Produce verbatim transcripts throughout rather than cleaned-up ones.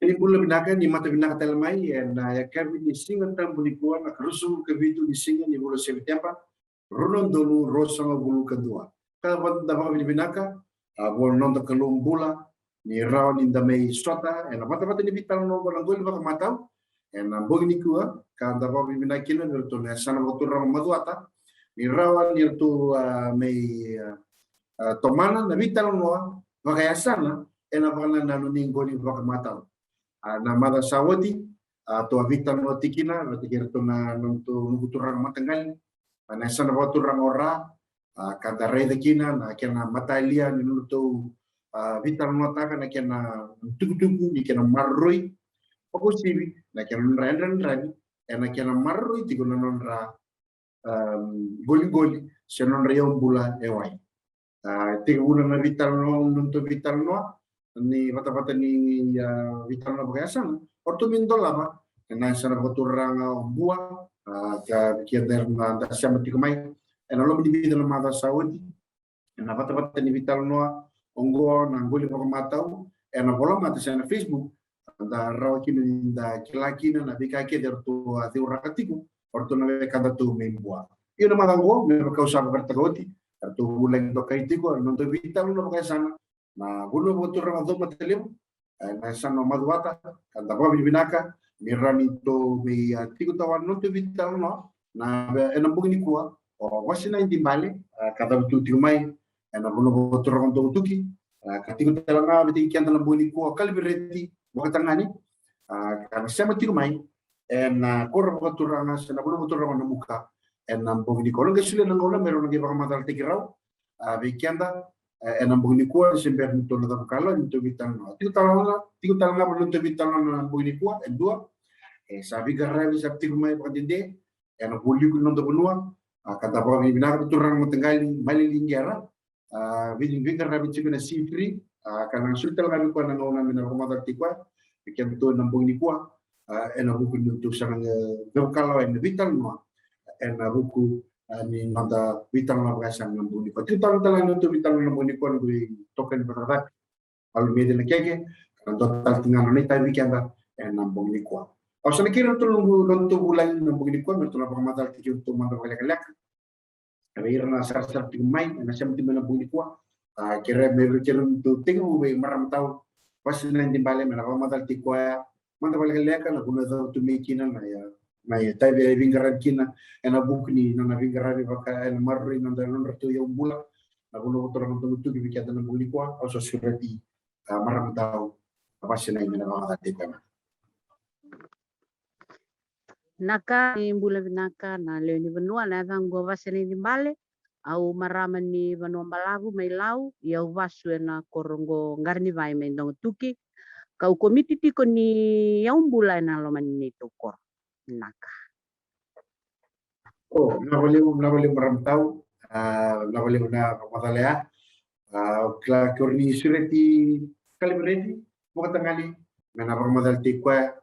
Ni bula vinaka, ni mata vinaka tale mai ena yakavi ni Siga Tabu nikua, na ka ruasagavulu ka vitu ni siga ni vula o Seviteba, rua na udolu ruasagavulu ka dua. Ka da vakavinavinaka vua na noda Kalou bula ni rawa ni da mai sota ena vatavata ni veitalanoa vua na qoli vakamatau ena bogi nikua. Ka da vakavinavinaka kina vei ratou na yasana vakaturaga o Macuata ni rawa ni ratou mai tomana na veitalanoa vakayasana ena vakanananu ni qoli vakamatau. A, na macawa sa oti, a, tou a veitalanoa tiko kina vata kei iratou na nodatou noqu turaga mataqali, a, na yasana vakaturaga o Ra, a, ka da raica kina na kena matalia ni nodatou, a, veitalanoataka na kena tukutuku ni kena maroroi vakauasivi na kena nodra yadrayadravi ena kena maroroi tiko na nodra, a, qoliqoli se nodra yaubula e wai. A, tekivu na veitalanoa, nodatou veitalanoa ni vatavata ni, a, veitalanoa vakayasana, o ratou mai dolava ena yasana vakaturaga o Bua, a, ka keda era na da sema tiko mai ena loma ni vica na macawa sa oti ena vatavata ni veitalanoa oqo na qoli vakamatau ena volamata se na Facebook. Da rawa kina ni da kila kina na veika kece eratou a ceuraka tiko o ratou na wekadatou mai Bua. Io, na macawa oqo, me vaka au sa vakaraitaka oti, eratou vulagi dokai tiko ena nodatou veitalanoa vakayasana na vanua vakaturaga o Caumatalevu, e, na yasana o Macuata. Ka da vakavinavinaka ni rawa ni tou mai, a, tiko tawa na nodatou veitalanoa na, ena bogi nikua, o Vasinai Dibale, a, ka cavutu tiko mai ena vanua vakaturaga o Dogotuki, a, ka tiko tale ga vata kei keda na bogi nikua o Kalivereti Vakatagane, a, ka na sema tiko mai ena koro vakaturaga se na vanua vakaturaga o Namuka ena bogi nikua. Au na qai solia na gauna me rau na qai vakamacalataki rau, a, vei keda, e, ena bogi nikua, se bera ni tou na cava kalawa ni tou veitalanoa. Tiko tale ga, tiko tale ga vei nodatou veitalanoa na bogi nikua e dua, e, sa veiqaravi sa tiko mai vakadede ena vualiku ni noda vanua, a, ka da vakavinavinaka vei turaga mataqali Malili Qera, a, vei, veiqaravi tiko ena C three, a, ka na soli tale ga vei koya na gauna me na vakamacalataki koya vei kedatou ena bogi nikua, a, ena vuku ni nodatou sa na qai cava kalawa ena veitalanoa ena vuku, a, ni noda veitalanoa vakayasana na bogi nikua. Tiko tale tale ga na nodatou veitalanoa na bogi nikua, na qai toka ni vakacakacaka. Valu me dina keke, ka na dua tale tiko ga na nona itavi vei keda ena bogi nikua. Au sa na kerei iratou na nodatou vulagi na bogi nikua me ratou na vakamacalataki iratou mada vakalekaleka vei ira na sarasara tiko mai ena sema tiko mai na bogi nikua. A, kerea me, kerea me tou tekivu vei marama tau Vasinai Dibale me na vakamacalataki koya mada vakalekaleka na vanua e cavutu mai kina, na, ia, na itavi e veiqaravi kina ena vuku ni nona veiqaravi vaka ena maroroi noda, nodratou yaubula na vanua vakaturaga o Dogotuki vei keda na bogi nikua. Au sa sureti, a, marama tau Vasinai me na vakamacalataki koya mada. Vinaka, ni bula vinaka na lewe ni vanua. Na yacaqu o Vasinai Dibale, au marama ni Vanua Balavu mai Lau, ia au vasu ena koro oqo Qaranivai mai Dogotuki, kau komiti tiko ni yaubula ena loma ni neitou koro. Vinaka. O, vinaka vakalevu, vinaka vakalevu marama tau, a, vinaka vakalevu na vakamacala ya. A, au kila ke o ni sureti Kalivereti Vakatagane me na vakamacalataki koya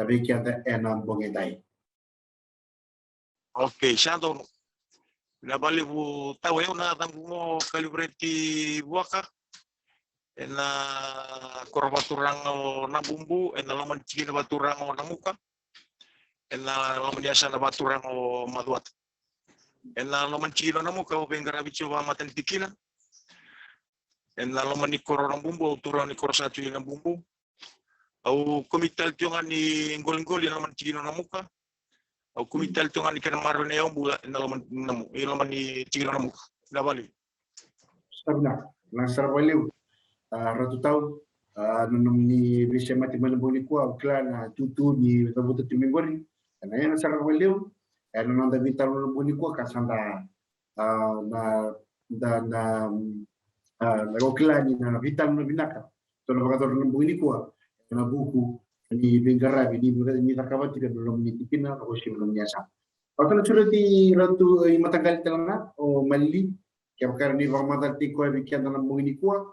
vei keda ena bogi edai. Okay, sa donu. Vinaka vakalevu tau, o yau na yacaqu o Kalivereti Vuaka, ena koro vakaturaga o Nabubu, ena loma ni tikina vakaturaga o Namuka, ena loma ni yasana vakaturaga o Macuata. Ena loma ni tikina o Namuka au veiqaravi tiko vakamatanitikina. Ena loma ni koro o Nabubu, au turaga ni koro sa tu i Nabubu. Au komiti tale tiko ga ni qoliqoli ena loma ni tikina o Namuka. Au komiti tale tiko ga ni kena maroroi na yaubula ena loma ni Namu-, ena loma ni tikina o Namuka. Vinaka vakalevu. Sa vinaka, vinaka sara vakalevu. A, Ratu Tau, a, na nomuni veisemati mai na bogi nikua, au kila na itutu ni cavuta tu mai qori ena yaga sara vakalevu ena noda veitalanoa na bogi nikua, ka sa da, a, na, da, na, a, na, au kila ni na veitalanoa vinaka tou na vakayacora na bogi nikua ena vuku ni veiqaravi ni, ni cakava tiko ena loma ni tikina, o Siva na Miniasa. Au sa na sureti Ratu, e, i mataqali tale ga o Malili, kevaka era ni vakamacalataki koya vei keda na bogi nikua.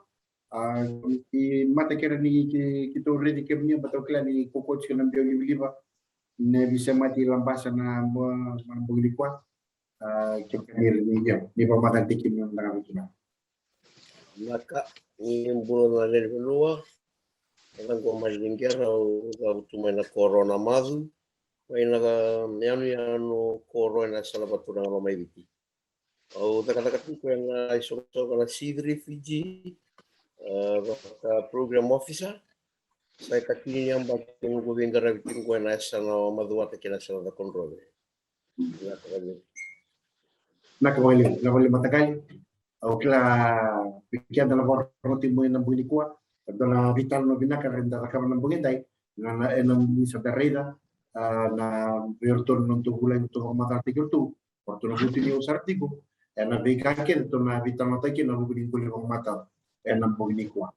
A, i mata kere ni ki, keitou raici kemuni, baleta au kila ni kaukaua tiko na biau livaliva ni veisemati Labasa na bo-, na bogi nikua. A, kevaka ni, ni, ni vakamacalataki kemuni na ka vei kina. Vinaka, ni bula na lewe ni vanua. Yacaqu o Maliqera, au cavutu mai na koro o Namacu, mai na yanuyanu koro ena yasana vakaturaga o Lomaiviti. Au cakacaka tiko ena isoqosoqo na C three Fiji, e, vaka program officer. Sa ikatini ni yabaki noqu veiqaravi tiko ena yasana o Macuata kei na yasana o Cakaudrove. Vinaka vakalevu. Vinaka vakalevu, vinaka vakalevu Mataqali. Au kila vei keda na vakarorogo tiko mai ena bogi nikua, e dua na veitalanoa vinaka eda cakava ena bogi edai, na, na, ena ni sa da raica, a, na, vei iratou na nodatou vulagi, ratou vakamacalataki iratou, o ratou na vutuniyau sara tiko ena veika kece ratou na veitalanoataki ena vuku ni qoli vakamatau ena bogi nikua.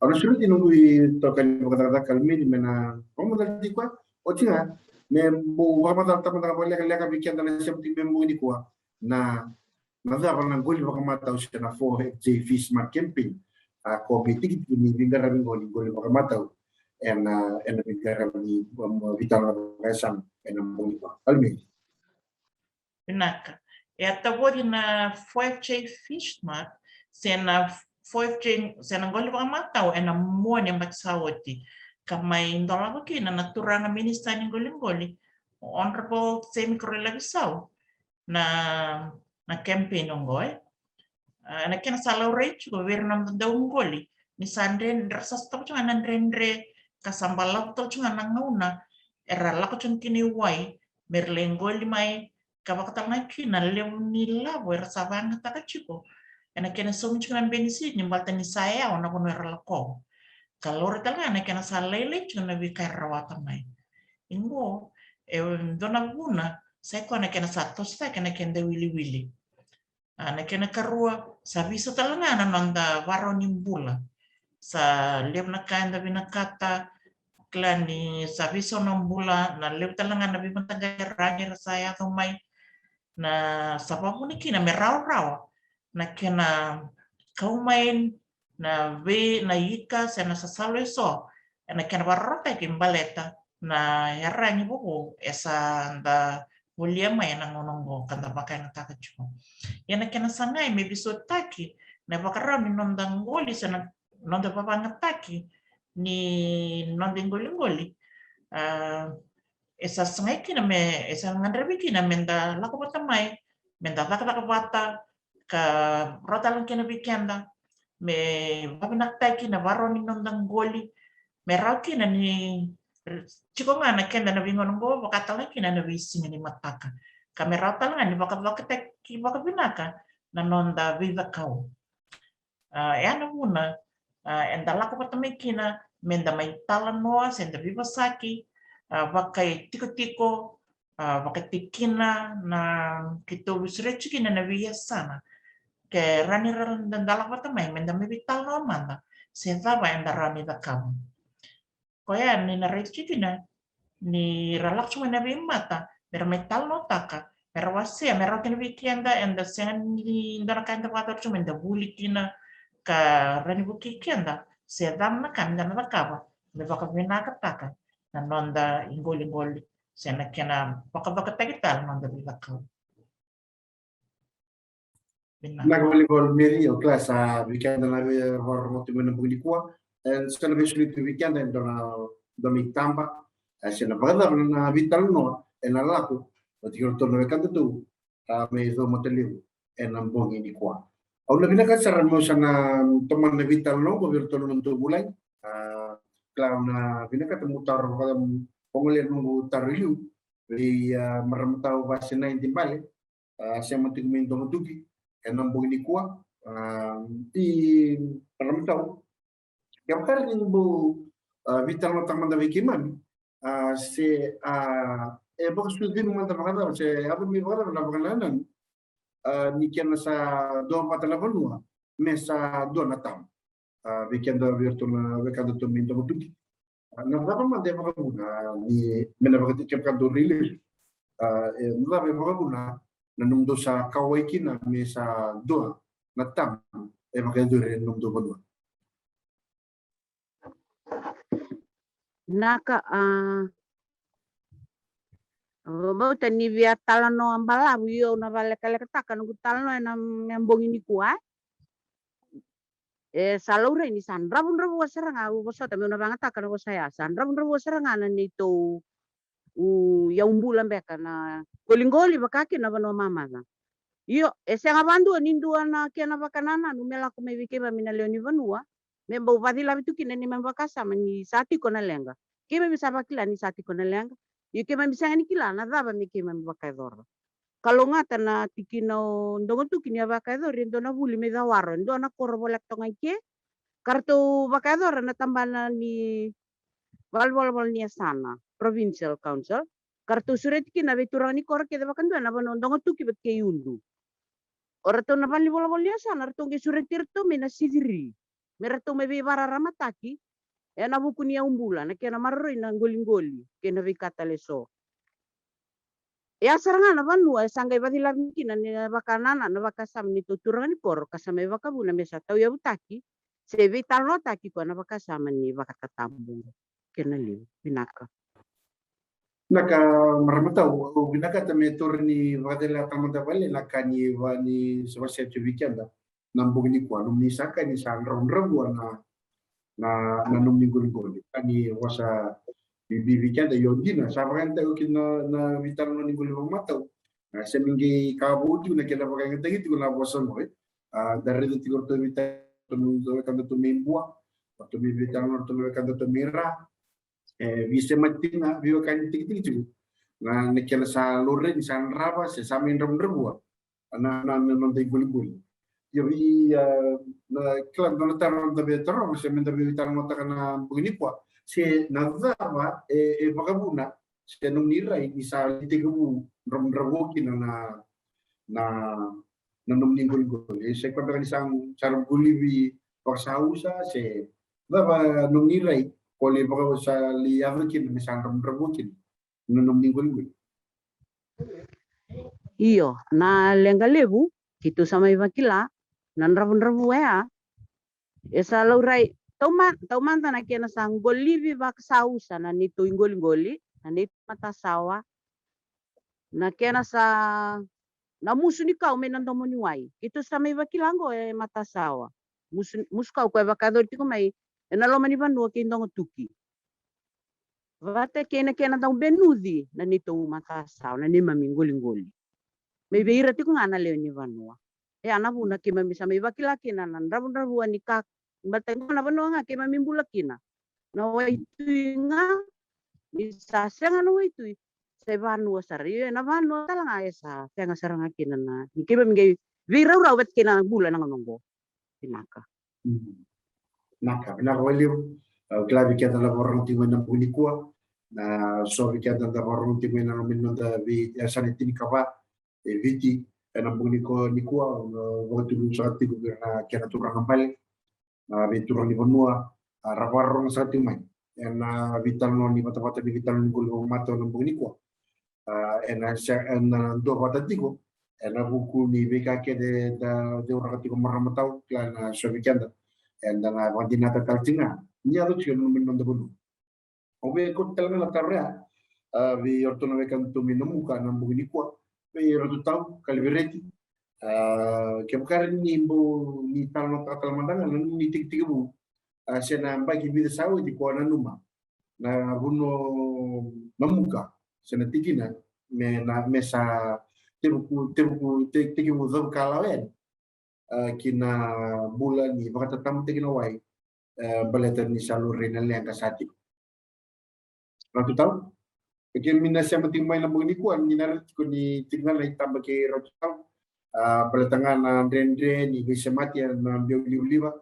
Au na sureti noqu itokani vakacakacaka Almedi me na vakamacala tiko, oti ga me bau vakamacala tale mada ga vakalekaleka vei keda na sema tiko mai ena bogi nikua, na, na cava na qoli vakamatau se na four F J Fish Smart Campaign, a, ko me tikitiki ni veiqaravi qo ni qoli vakamatau ena, ena veiqaravi ni, um, veitalanoa vakayasana ena bogi nikua. Almedi. Vinaka. E a tavoci na four F J Fish Smart, se na four F J, se na qoli vakamatau ena mua ni yabaki sa oti. Ka mai dolava kina na turaga minisita ni qoliqoli, o Honourable Semi Koroilavisau, na, na campaign oqo, e. A, ena kena sa laurai tiko vei ira na noda dauqoli, ni sa dre, dre, sa sotava tiko ga na dredre, ka sa balavu tale tiko ga na gauna era lako tiko kina i wai me ra lai qoli mai, ka vakatalega kina na levu ni lavo era sa vakayagataka tiko ena kena saumi tiko na benefit ni baleta ni sa yawa na vanua era lakova. Ka laurai tale ga na kena sa lailai tiko na veika era rawata mai. Ia oqo e dua na vuna sa i koya na kena sa tosotaki ena keda iwiliwili. A, na kena karua, sa veisau tale ga na noda varau ni bula. Sa levu na ka eda vinakata, kila ni sa veisau na bula, na levu tale ga na veimataqali ragi era sa yaco mai, na sa vakavuna kina me rawarawa na kena kau mai na vei, na ika se na sasalo eso ena kena vakarautaki baleta na iyaragi vovou e sa da volia mai ena gauna oqo ka da vakayagataka tiko. Ia na kena sagai me veisautaki na ivakarau ni noda qoli se na noda vakayagataki ni noda iqoliqoli, a, e sa sagai kina me, e sa gadrevi kina me da lako vata mai, me da cakacaka vata, ka rawa tale kina vei keda me vakavinakataki na varau ni noda qoli, me rawa kina ni tiko ga na keda na veigauna oqo vaka tale kina na veisiga ni mataka, ka me rawa tale ga ni vakavakataki vakavinaka na noda veicakau. A, e a na vuna, a, eda lako vata mai kina me da mai talanoa se da veivosaki, a, vakaitikotiko, a, vakatikina na keitou veisureti kina na veiyasana. Ke rawa ni ra da, da lako vata mai me da mai veitalanoa mada se cava eda rawa ni cakava. Koya ni na raici kina ni ra lako tiko mai na veimata me ra mai talanoataka, me ra wasea, me rawa kina vei keda, eda sega ni dua na ka eda vakayacora tiko mai, da vuli kina ka rawa ni vukei keda se cava na ka me da na cakava me vakavinakataka na noda iqoliqoli se na kena vakavakataki tale na noda veicakau. Vinaka vakalevu Mary, au kila sa vei keda na veivakarorogo tiko mai na bogi nikua, e sa na veisolia tu vei keda e dua na, dua na itaba, e se na vakacava na veitalanoa e na lako vata kei iratou na wekadatou, a, mai Caumatalevu e na bogi nikua. Au na vinakata sara meu sa na tomana na veitalanoa oqo vei iratou na nodatou vulagi, a, kila au na vinakata meu taro vaka, meu gole noqu taro i liu vei, a, marama tau Vasinaiti Bale, a, sema tiko mai Domotuki e na bogi nikua, a, i marama tau. Kevaka ni bau, a, veitalanoataka mada vei keimami, a, se, a, e vakasucumi mada vakacava se yaco mai vakacava na vakanananu, a, ni kena sa dua vata na vanua me sa dua na tamu. A, vei keda vei iratou na wekadatou mai Domotuki. A, na cava mada e vakavuna, a, ni me na vakatikitiki kevaka dou railesu, a, e na cava e vakavuna na nomudou sa kauwai kina me sa dua na tamu e vakayacori e na nomudou vanua? Vinaka, a, vakabauta ni via talanoa balavu, io au na vakalekalekataka noqu talanoa e na, e na bogi nikua, e. E sa laurai ni sa dravudravua sara ga, au vosota meu na vagataka na vosa ya, sa dravudravua sara ga na neitou u yau bula beka na qoliqoli vaka kina na vanua mamaca. Io, e sega vadua ni dua na kena vakanananu me lako mai vei keimami na lewe ni vanua me bau vacilavi tu kina neimami vakasama ni sa tiko na leqa. Keimami sa vakila ni sa tiko na leqa. Io, keimami sega ni kila na cava me keimami vakayacora. Kalougata na tikina o Dogotuki ni a vakayacori e dua na vuli me cawaro, e dua na koro voleka toka ga i ke. Ka ratou vakayacora na tabana ni valenivolavola ni yasana, Provincial Council. Ka ratou sureti kina veituraga ni koro kece vakadua na vanua o Dogotuki vata kei Udu. O ratou na valenivolavola ni yasana ratou qai sureti iratou mai na C three me ratou mai veivakararamataki ena vuku ni yau bula, na kena maroroi na qoliqoli kei na veika tale eso. E a sara ga na vanua e sa qai vacilavi kina na vakanananu, na vakasama ni neitou turaga ni koro, ka sa mai vakavuna me sa tauyavutaki se veitalanoataki koya na vakasama ni vakatatabu. Kena levu. Vinaka. Vinaka, marama tau, au vinakata me taura ni vakacalai tale mada vale na ka ni va ni sa wasea tiko vei keda na bogi nikua, nomuni sa kaya ni sa dravudravua na, na, na nomuni qoliqoli. Ka ni vosa bibi vei keda, io dina, sa vakayagataki kina na, na veitalanoa ni qoli vakamatau. A, se ni qai ka vou tiko na kena vakayagataki tiko na vosa qo, e. A, da raica tiko ratou veitalanoa, ratou wekadatou mai Bua, ratou mai veitalanoa, ratou mai wekadatou mai Ra. E, veisemati tiko ga, veiwekani tikitiki tiko. Na, na kena sa laurai ni sa drava, se sa mai dravudravua na, na, na noda iqoliqoli. Io, vei, a, na kila dua na taro da via taroga, se me da via veitalanoataka na bogi nikua. Se na cava e, e vakavuna, se nomuni rai ni sa lai tekivu dravudravua kina na, na, na nomuni qoliqoli. E, se koya beka ni sa, sa ra qolivi vakasausa, se cava nomuni rai, ko lai vaka sa lai yaco kina me sa dravudravua kina na nomuni qoliqoli. Io, na leqa levu, keitou sa mai vakila na dravudravua ya. E sa laurai, tauma-, taumada na kena sa qolivi vakasausa na neitou iqoliqoli, na neitou matasawa, na kena sa, na musu ni kau mai na domo ni wai. Keitou sa mai vakila qo e matasawa. Musu, musu kau koya e vakayacori tiko mai ena loma ni vanua kei Dogotuki. Vata kei na kena dau benuci na neitou matasawa, na neimami qoliqoli. Mai vei ira tiko ga na lewe ni vanua. E a na vuna keimami sa mai vakila kina na dravudravua ni ka, baleta qo na vanua ga keimami bula kina. Na waitui ga, ni sa sega na waitui, sa ivanua sara. Io, ena vanua tale ga e sa sega sara ga kina na, ni keimami qai veiraurau vata kei na bula ena gauna qo. Vinaka. Mm. Vinaka, vinaka vakalevu. Au kila vei keda na vakarorogo tiko mai na bogi nikua, na so vei keda na vakarorogo tiko mai na loma ni noda veiyasana e tinikava e Viti ena bogi nikua, nikua, au na vakatulewa saka tiko vei ira na kena turaga bale, na veituraga ni vanua, a, ra vakarorogo saka tiko mai ena veitalanoa ni vatavata ni veitalanoa ni qoli vakamatau ena bogi nikua. A, ena se, ena duavata tiko ena vuku ni veika kece da ceuraka tiko, marama tau, kila na so vei keda eda na vakadinata tale tiko ga ni yaco tiko ena noda vanua. Au via kauta tale ga na taro ya, a, vei iratou na wekadatou mai Namuka ena bogi nikua, vei Ratu Tau Kalivereti. A, kevaka ni bau ni talanoataka tale mada ga na nomuni tekitekivu, a, se na yabaki vica sa oti ko nanuma na vanua o Namuka se na tikina me na, me sa tevuku, tevuku, te-, tekivu cavukalawa yani, a, ki na bula ni vakatatabutaki na wai, e, baleta ni sa laurai na leqa sa tiko. Ratu Tau, e, keimami na sema tiko mai na bogi nikua, ni na raica tiko ni tiko ga na itaba kei Ratu Tau, a, baleta ga na dredre ni veisemati ena biau livaliva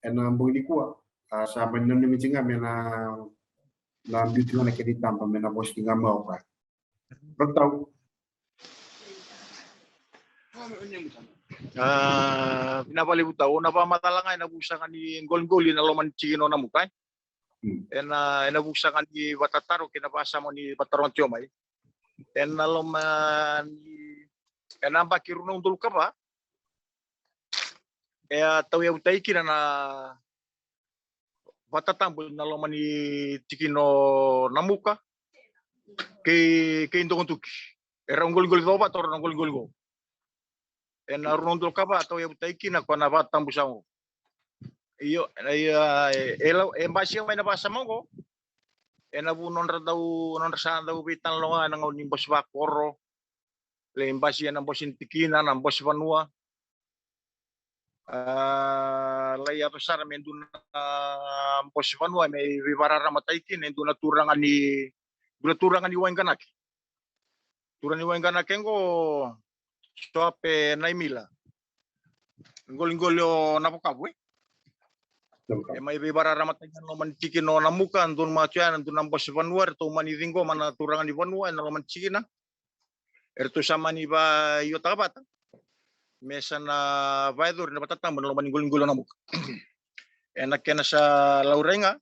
ena bogi nikua. A, sa mani nanumi tiko ga me na, na biu tiko ga na kena itaba me na vosa tiko ga mai o koya. Ratu Tau. A, vinaka vakalevu Tau, au na vakamacala ga ena vuku saka ni qoliqoli ena loma ni tikina o Namuka, e. Mm. Ena, ena vuku saka ni vakatataro kei na vakasama ni vakataroga tiko mai. Ena loma ni, ena yabaki rua na udolu ka va, e a tauyavutaki kina na vakatatabu ena loma ni tikina o Namuka kei, kei Dogotuki. E rau qoliqoli cava, toro na qoliqoli qo. Ena rua na udolu ka va tauyavutaki kina ko na vakatabu sa qo. Io, e, e, e lau, e basia mai na vakasama oqo. Ena vu nodra dau, nodra sa dau veitalanoa ena gauna ni bose vakoro. Lai basia na bose ni tikina, na bose vanua. A, lai yaco sara me dua na bose vanua me veivakararamataki kina e dua na turaga ni, dua na turaga ni Waiganaki. Turaga ni Waiganaki qo, Soape Naimila. Qoliqoli o Navokavu, e? Navokavu. E mai veivakararamataki ena loma ni tikina o Namuka, dua na matu ya, dua na bose vanua, eratou mani ciqoma na turaga ni vanua ena loma ni tikina. Eratou sa mani vaiotaka vata me sa na vakayacori na vatatabu ena loma ni qoliqoli o Namuka. Ena kena sa laurai ga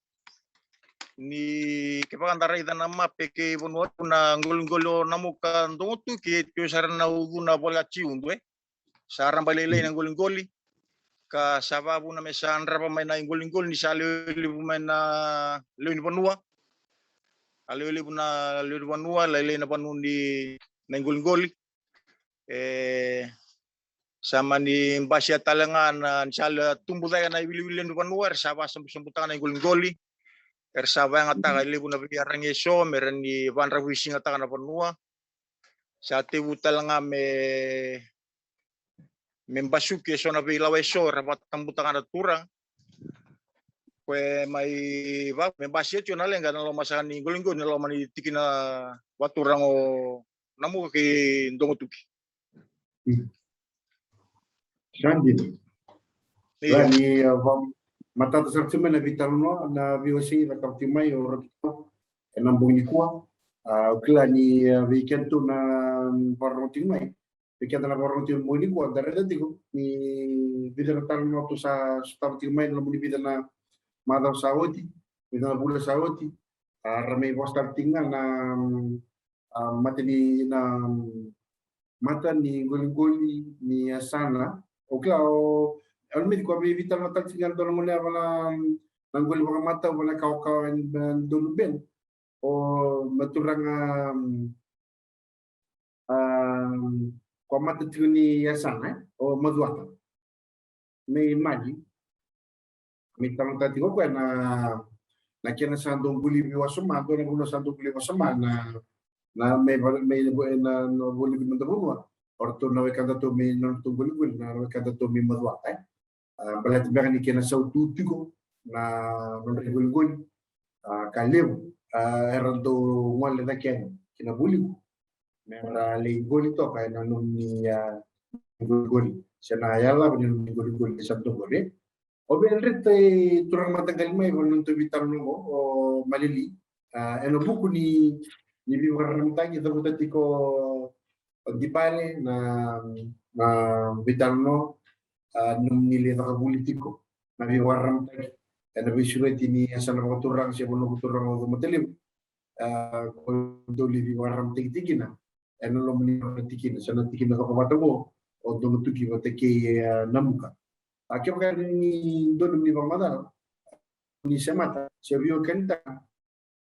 ni kevaka da raica na mape kei Vanuatu, na qoliqoli o Namuka, Dogotuki, e tiko sara na ucuna voli a Tiudu, e. Sa raba lailai na qoliqoli, ka sa vakavuna me sa drava mai na iqoliqoli ni sa lewe levu mai na lewe ni vanua. A lewe levu na lewe ni vanua, lailai na vanua ni, na iqoliqoli. E, sa mani basia tale ga na, ni sa lewe tubu cake na iwiliwili ni vanua, era sa vakasabusabutaka na iqoliqoli. Era sa vakayagataka e levu na veiyaragi eso me ra ni vakadravuisigataka na vanua. Sa tevu tale ga me, me basuki eso na veilawa eso era vakatabutaka na turaga. Ko e mai va, me basia tiko na leqa ena loma saka ni qoliqoli, na loma ni tikina vakaturaga o Namuka kei Dogotuki. Mm. Sa dina. Io. Ia, ni, a, va, matata sara tiko mai na veitalanoa, na veiwasei e cakava tiko mai o Rokito ena bogi nikua. A, au kila ni, a, vei kedatou na, mm, vakarorogo tiko mai, vei keda na vakarorogo tiko ena bogi nikua, da raica tiko ni vica na talanoa tou sa sotava tiko mai ena loma ni vica na macawa sa oti, vica na vula sa oti. A, ra mai vosa tale tiko ga na, mm, a, mata ni, na, mm, mata ni qoliqoli ni yasana. Au kila o, au nanuma ni ko a veitalanoa tale tiko ga ena dua na gauna ya vua na, mm, na qoli vakamatau vua na kawakawa ni, e, donu benu. O, na turaga, mm, a, ko a mata tiko ni yasana, e, o Macuata. Mai Mali. Mai talanoataka tiko o koya na, na kena sa dau buli vei wasoma, dua na vanua sa dau buli wasoma na, na, mai va-, mai na, na, na voli vei mada vanua. O ratou na wekadatou mai, na ratou qoliqoli, na wekadatou mai Macuata, e. A, baleta beka ni kena sautu tiko na nodra iqoliqoli, a, ka levu, a, era dau gole cake yani ki na vualiku me ra lai qoli toka ena nomuni, a, iqoliqoli se na yalava ni nomuni iqoliqoli sa dau qori. O vei, dreti turaga mataqali mai vua na nodatou veitalanoa qo, o Malili, a, ena vuku ni, ni veivakararamataki, cavuta tiko o Dibale na, na veitalanoa, a, nomuni lai caka vuli tiko na veivakararamataki ena veisureti ni yasana vakaturaga se vanua vakaturaga o Comatalevu. A, ko dou lai veivakararamataki tiko kina ena loma ni nodra tikina, sa na tikina caka vata qo o Dogotuki vata kei, e, Namuka. A, kevaka ni dodonu ni vakamacala, ni semata se veiwekanitaka,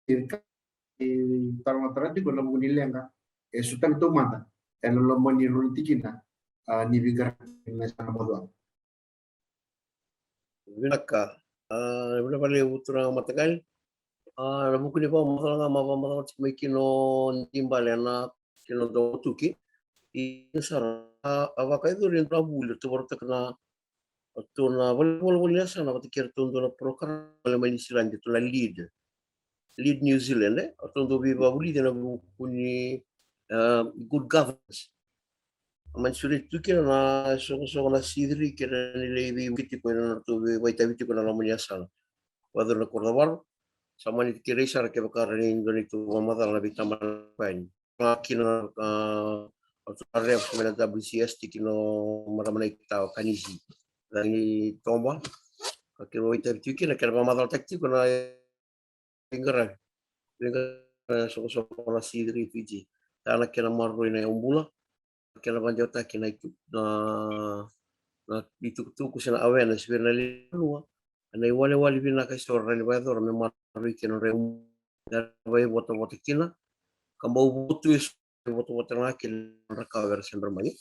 e, ka, e, talanoataka tiko na vuku ni leqa e sotava taumada ena loma ni rua na tikina, a, ni veiqaravi na yasana Macuata. Vinaka. A, vinaka vakalevu turaga mataqali. A, ena vuku ni vakamacala ga, ma vakamacala tiko mai kina o Dibale ena kena Dogotuki. Ia sara, a, a vakayacori e dua na vuli, ratou vakarautaka na, ratou na valenivolavola ni yasana vata kei ratou dua na program mai Niusiladi, ratou na LEAD. LEAD New Zealand, e? Ratou dau veivakavulici ena vuku ni, a, good governance. Mani sureti tu kina na soqosoqo na C three kei na ni lai veivuke tiko ena nodratou vei-, vakaitavi tiko ena loma ni yasana. Vakayacori na koro cavara, sa mani kerei sara kevaka e rawa ni dua na neitou vakamacala na veitabana yani. Ga kina, a, o ratou na rep mai na W C S, tiko kina o marama na itawa Kanisi. Cagi Toba, ka kena vakaitavi tiko kina, kena vakamacalataki tiko na veiqaravi. Veiqaravi, e, soqosoqo na C three Fiji. Ia na kena maroroi na yaubula, kena vakadewataki na itu-, na, na itukutuku se na awareness vei ira na lewe ni vanua. Na iwalewale vinaka eso era rawa ni vakayacora me maroroi kina na nodra yaubula, vakaivotavota kina. Ka bau votu eso, votavota ga kina na nodra kawa era se bera mai.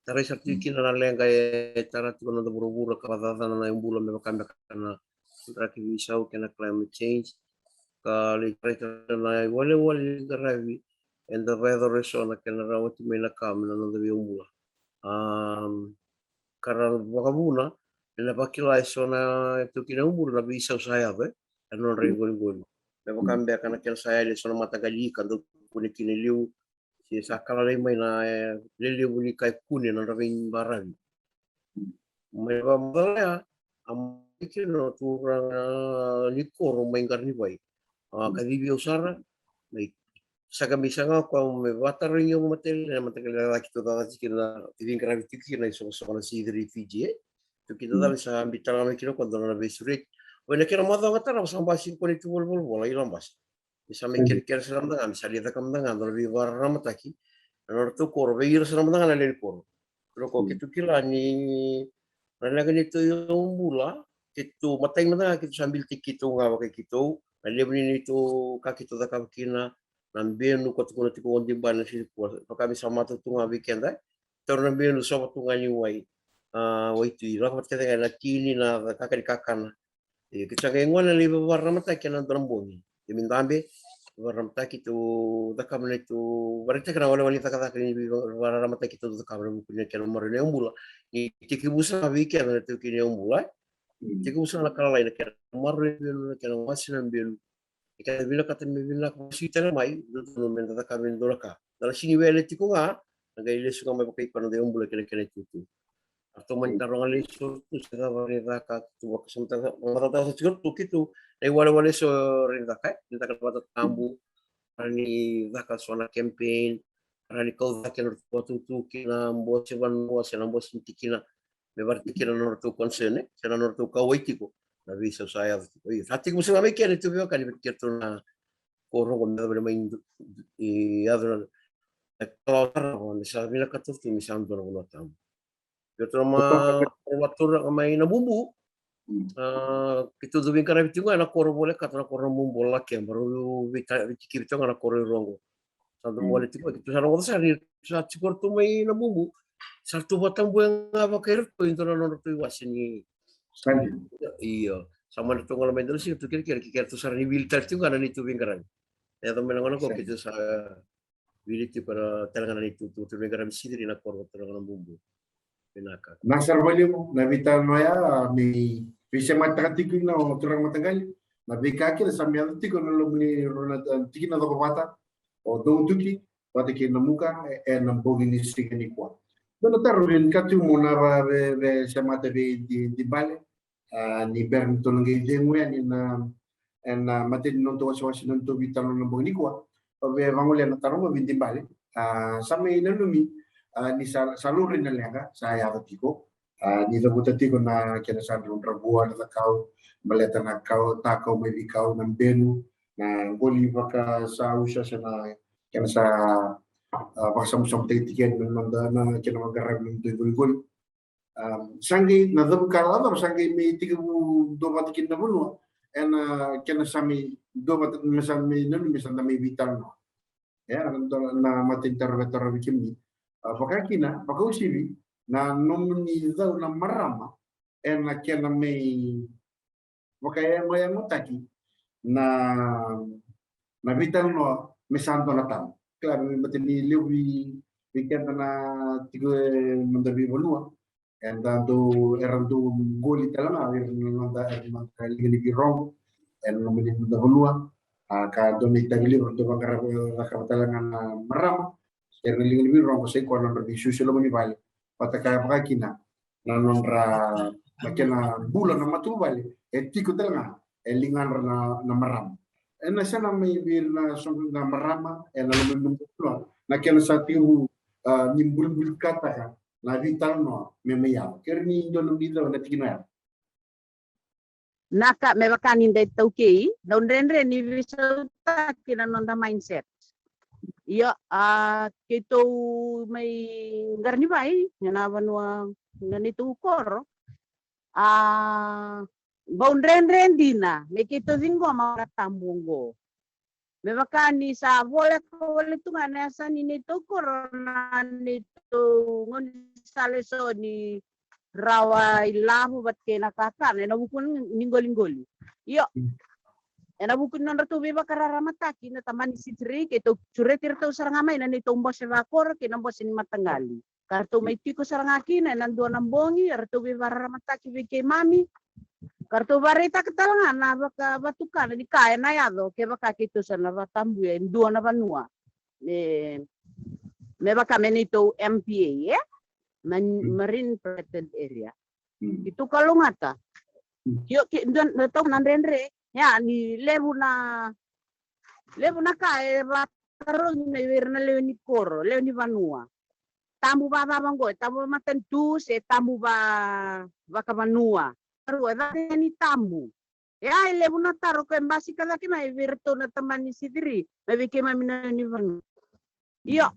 Tarai sara tiko kina na leqa e tara tiko na noda vuravura ka vakacacana na iyaubula me vaka beka na draki veisau kei na climate change. Ka lai tarai tiko na iwalewale ni qaravi eda vakayacora eso na kena rawati mai na ka mai na noda veiyaubula. Am, ka ra vakavuna ena vakila eso na iTaukei na iyaubula na veisau sa yaco e, ena nodra iqoliqoli. Me vaka beka na kena sa yali eso na mataqali ika dau kune kina e liu, se sa kalalai mai na, e, lelevu ni ka e kune na nodra veibaravi. Mai na vakamacala ya, a mai kina na turaga ni koro mai Qaranivai. A kacivi au sara, mai saka mai saga o koya me vakatarogi au matele, na mataqali cakacaka keitou cakacaka tiko kina, veiqaravi tiko kina na isoqosoqo na C three Fiji, e. Tou kina cala ni sa biu tale ga mai kina o koya dua na veisureti. Oi na kena macawa ga tarava sa basika o koya na itu volavola i Labasa. Me sa mai kerekere sara mada ga, me sa lai caka mada ga dua na veivakararamataki na nodratou koro vei ira sara mada ga na lewe ni koro. Turaga, keitou kila ni na leqa ni neitou iyaubula, keitou matai mada ga keitou sa bilitaki keitou ga vakai keitou, na levu ni neitou ka keitou cakava kina, na benu ka tukuna tiko o Dibale na siga nikua, vaka me sa matau tu ga vei keda, taura na benu, sova tu ga ni wai, a, waitui, lako vata kece ga na tini, na kakana ni kakana. Io, keitou sa qai gone lai vakararamataki ena dua na bogi. Ia me dabe, vakararamataki, tou cakava na neitou, vakaraitaka na walewale ni cakacaka ni vakararamataki tou cakava ena vuku ni kena maroroi na iyaubula. Ni tekivu sara vei keda na taukei ni iyaubula, e. Tekivu sara na kalalai, na kena maroroi na benu, na kena wase na benu, na kena vinakata me vinaka, sui tale mai, dodonu meda cakava e dua na ka. Da na sega ni wele tiko ga, na qai lesu ga mai vakai koya na noda iyaubula kei na kena itutu. Ratou mani taroga lesu tu se cava ni caka, tu vakasamataka, vakasamataka sa tiko tu keitou na iwalewale eso rawa ni caka, e, ni caka na vata tabu, rawa ni caka so na campaign, rawa ni kau cake na ratou vakatutu kei na bose vanua se na bose ni tikina, me vakaraitaki kina na nodratou concern, e, se na nodratou kauwai tiko na veisau sa yaco tiko. Io, sa tekivu sara ga mai kena neitou veiwekani vei keitou na koro oqo me yacova mai, e, yaco na, e, kalawa tarava me sa vinakata tu me sa dua na vanua tabu. Keitou na ma, koro vakatura ga mai na bubu. A, keitou dau veiqaravi tiko ga ena koro volekata na koro na bubu, Lakeba, rau veita, veitikivi tiko ga na koro i Rogo. Sa dau vole tiko, keitou sa rogoca sara ni sa tiko ratou mai na bubu. Sa ratou vakatabuya ga vakai ratou e dua na nodratou iwase ni. Io. Sa mani ratou gole mai dua na siga tou kerekere, kerekere ratou sara ni wili tale tiko ga na neitou veiqaravi. E yaco mai na gauna qo keitou sa wili tiko na tale ga na neitou, tou, tou veiqaravi siviri na koro vata na bubu. Vinaka. Na sara valevu na veitalanoa ya, me veisemataka tiko kina o turaga mataqali na veika kece sa mai yaco tiko ena loma ni rua na tikina cokovata, o Doutuki vata kei Namuka, e, ena bogi ni siga nikua. Dua na taro vei, ni ka tu mo na va, ve, veisemata vei Di, Dibale, a, ni bera ni tou na qai cegu yani na, ena, a, matai ni nodatou wasewase, nodatou veitalanoa na bogi nikua. Au via vagolea na taro qo vei Dibale. A, sa mai nanumi, a, ni sa, sa laurai na leqa sa yaco tiko. A, ni cavuta tiko na kena sa dravudravua na cakau, baleta na kau, takau mai veikau, na benu, na qoli vakasausa se na kena sa, a, vakasamusamutaki tiko yani na noda, na kena vaqara na noda iqoliqoli. Am, sa qai na cavuka lacava, sa qai mai tekivu duavata kina na vanua ena kena sa mai duavata, me sa mai nanumi me sa da mai veitalanoa. E, na, na matai ni taro vei, taro vei kemuni. A, vaka kina, vakauasivi na nomuni cau na marama ena kena mai vakayagoyagotaki na, na veitalanoa me sa dua na tabu. Kila, me baleta ni levu vei, vei keda na tiko e noda veivanua, eda dau, era dau qoli tale ga ira na noda, era na noda liga ni veirogo ena loma ni noda vanua. A, ka dua na itavi levu era dau vaqara, cakava tale ga na marama, era na liga ni veirogo, sai koya na nodra veisusu e loma ni vale. Vata kaya vaka kina na nodra, na kena bula na matavuvale e tiko tale ga e ligadra na, na marama. Ena sega mai vei ira na soqo na marama ena loma ni noda vanua na kena sa tekivu, a, ni bulibulikataka na veitalanoa me mai yaco. Kere ni dua na nomuni cau ena tikina ya. Vinaka, me vaka ni da itaukei, dau dredre ni veisautaki na noda mindset. Io, a, keitou mai Qaranivai, na vanua, na neitou koro. A, bau dredre dina me keitou ciqoma na tabu oqo. Me vaka ni sa voleka wale tu ga na yasa ni neitou koro na neitou gaunisala eso ni rawa ilavo vata kei na kakana ena vuku ni qoliqoli. Io, ena vuku ni nodratou veivakararamataki na tabana ni C three, keitou sureti iratou sara ga mai na neitou bose vakoro kei na bose ni mataqali. Ka ratou mai tiko sara ga kina ena dua na bogi, eratou veivakararamataki vei keimami. Ka ratou vakaraitaka tale ga na vakavatukana ni ka ena yaco kevaka keitou sa na vakatabuya e dua na vanua me, me vaka me neitou M P A, e? Marine Protected Area. Keitou kalougata. Io, ke dua na tau na dredre, ia ni levu na, levu na ka e vakatarogi mai vei ira na lewe ni koro, lewe ni vanua. Tabu vacava oqo, e tabu vamatanitu se tabu va, vakavanua? Karua, e cava ni tabu? Ia e levu na taro ko e basika cake mai vei iratou na tabana ni C three, mai vei keimami na lewe ni vanua. Io,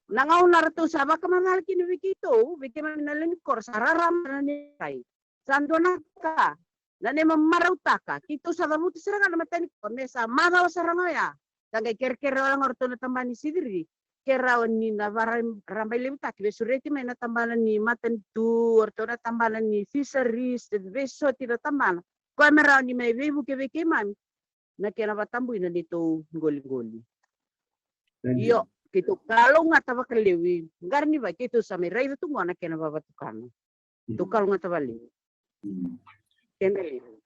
na gauna ratou sa vakamacala kina vei keitou, vei keimami na lewe ni koro, sa rarama na ni kai. Sa dua na ka na neimami marautaka, keitou sa cavuta sara ga na matanitu me sa macawa sara ga oya. Sa qai kerekere wale ga o ratou na tabana ni C three ke rawa ni na vakarabailevutaki, veisureti mai na tabana ni matanitu, o ratou na tabana ni fisheries, veisoti na tabana, koya me rawa ni mai veivuke vei keimami na kena vakatabui na neitou qoliqoli. Io, keitou kalougata vakalevu, qara ni vaka keitou sa mai raica tu qo na kena vakavatukana. Keitou kalougata vakalevu. Kena levu.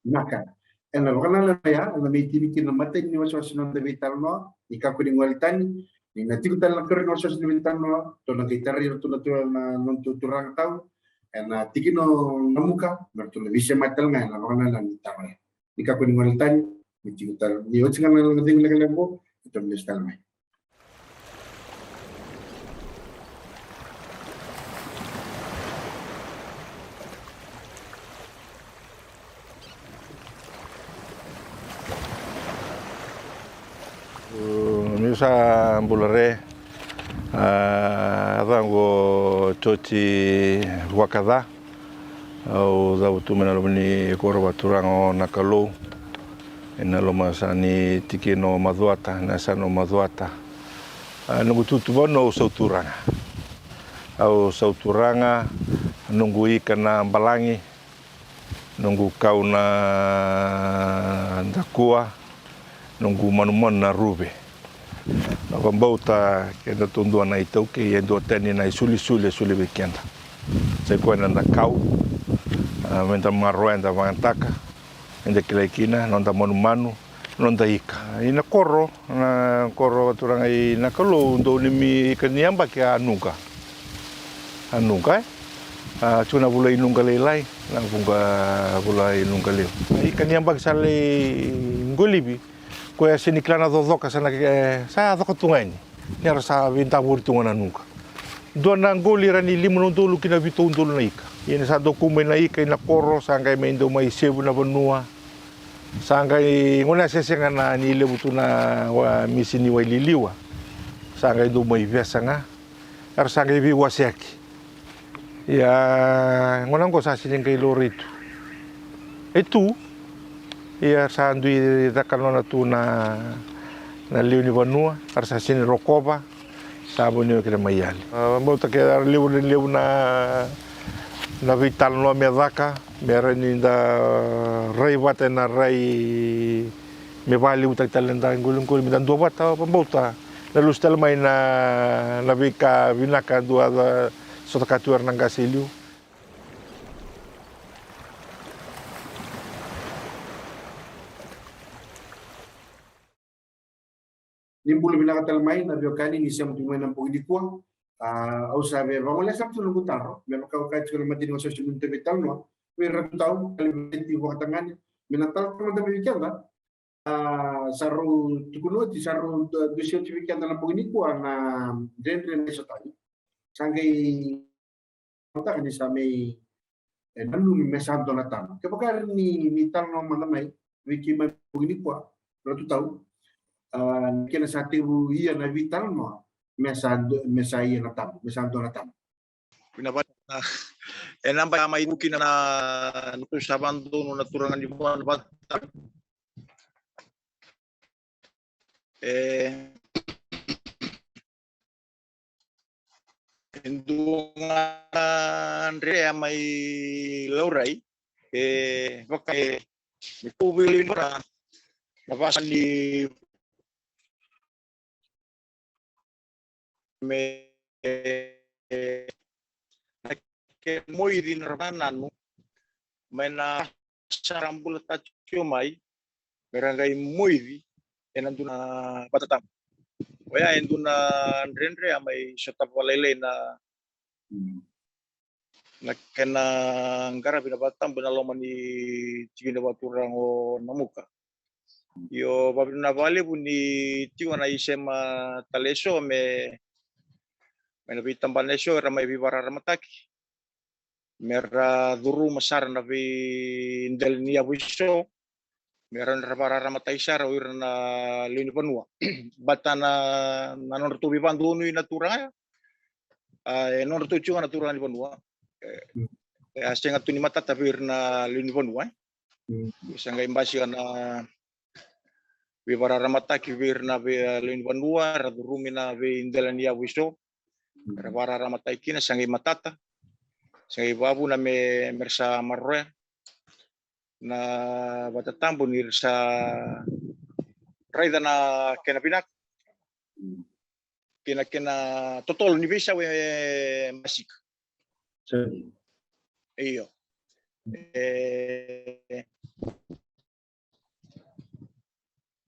Naka. Ena vakanananu ya, ena mai tini kina na matai ni wasewase ni noda veitalanoa, ni kakua ni gole tani, ni na tiko tale na koro ni wasewase ni veitalanoa, tou na qai tarai iratou na tu na nodatou turaga tau ena tikina o Namuka, me ratou na veisemati tale ga ena vakanananu ni taro ya. Ni kakua ni gole tani, ni tiko tale, ni oti ga na lagacegu lekaleka qo, tou na lesu tale mai. Niu sa bula re, a yacaqu o Joti Vakaca. Au cavutu mai na loma ni koro vakaturaga o Nakalou, ena loma sa ni tikina o Macuata, na yasana o Macuata. A noqu tutu vanua au sauturaga. Au sauturaga, noqu ika na balagi, noqu kau na dakua, noqu manumanu na ruve. Na vakabauta keda taudua na iTaukei e dua tani na isulisuli e soli vei keda. Sai koya na noda kau, a, meda maroroya, eda vagataka, eda kilai kina, noda manumanu, noda ika. Ina koro, na koro vakaturaga i Nakalou, dau neimami ika ni yabaki a nuqa. A nuqa, e? A, tiko na vula i nuqa lailai, na vuqa vula i nuqa levu. Ika ni yabaki sa lai qolivi, koya se ni kila na cocoka sa na, e, sa coka tu ga yani. Ni ra sa veidavori tu ga na nuqa. Dua na qoli ra ni lima na udolu ki na vitu na udolu na ika. Ia ni sa dau kau mai na ika ina koro, sa qai mai dau mai sevu na vanua. Sa qai gona sese ga na ni levu tu na wa, misi ni wai liliwa. Sa qai dau mai vesa ga. Era sa qai veiwaseyaki. Ia gona oqo sa sini qai laurai tu. E tu. Ia sa dui caka nona tu na, na lewe ni vanua, era sa sini rokova, sa vuniwa kina mai yali. A, bauta ke era levu, levu na, na veitalanoa me caka, me ra ni da rai vata ena rai me vakalevutaki tale na da qoliqoli, me da dua vata, bauta. Na lusi tale mai na, na veika vinaka dua ca sota ka tu era na qase i liu. Ni bula vinaka tale mai na veiwekani ni sema tu mai na bogi nikua. A, au sa via vagolea sara tu na noqu taro me vakavaka tiko na matini wasewase ni noda veitalanoa vei Ratu Tau, Kaliveti Vakatagane, me na tala tale mada vei keda. A, sa rau tukuna oti, sa rau du-, dusi oti vei keda na bogi nikua na dredre na iSotani. Sa qai mataka ni sa mai, e, nanumi me sa dua na tabu. Kevaka ni, ni talanoa mada mai vei keimami bogi nikua, Ratu Tau, a, kena sa tevu ia na veitalanoa me sa du-, me sa ia na tabu, me sa dua na tabu. Vinaka vata. E naba ya mai kina na, na tou sa vadonu na turaga ni vanua vata. E, e dua ga na dredre a mai laurai, e vaka e me tou vei lewe ni vanua na vasa ni me na ke moici na ra vananu mai na sara bula tatu tiko mai me ra qai moici ena dua na vatatabu. Oya e dua na dredre a mai sotava vakalailai na na kena qaravi na vatatabu ena loma ni tikina vakaturaga o Namuka. Io, vavinavinaka vakalevu ni tiko na isema tale eso me mai na veitabana eso era mai veivakararamataki me ra curuma sara na veidela ni yavu eso me ra na vakararamataki sara o ira na lewe ni vanua. Baleta na, na nodratou veivakadonui na turaga ya. A, e nodratou tiko ga na turaga ni vanua. E, e a sega tu ni matata vei ira na lewe ni vanua, e. Sa qai basika na veivakararamataki vei ira na vei, lewe ni vanua, ra curumi na veidela ni yavu eso. Ra vakararamataki kina, sa qai matata. Sa qai vakavuna me, me ra sa maroroya na vatatabu ni ra sa raica na kena vinaka kei na kena totolo ni veisau e basika. Io. E,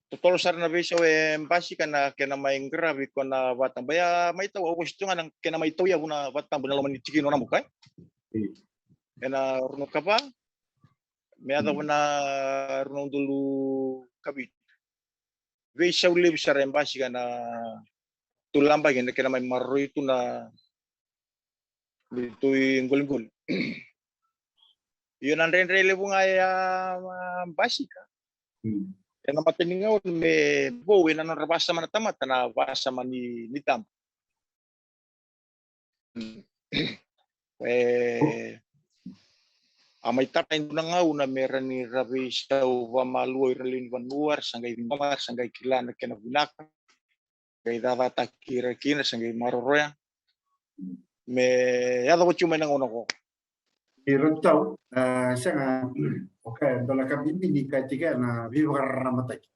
totolo sara na veisau e basika na kena mai qaravi ko na vatatabu. Ia mai tau, au vosa tu ga na kena mai tau yavu na vatatabu na loma ni tikina o Namuka, e? Ena rua na ka va me yacova na rua na udolu ka vitu. Veisau levu sara e basika na tu labaki na kena mai maroroi tu na neitou iqoliqoli. Io, na dredre levu ga e a basika ena mata ni gauna me vou ena nodra vasama na tamata na vasama ni, ni tabu. E a mai tara e dua na gauna me ra ni ra veisau vakamalua ira na lewe ni vanua, ra sa qai vinoma, ra sa qai kila na kena vinaka. Qai cacataki ira kina, sa qai maroroya me yacova tiko mai na gauna qo. I rau tau, a, sega, okay, dua na ka bibi ni ka tiko na veivakararamataki.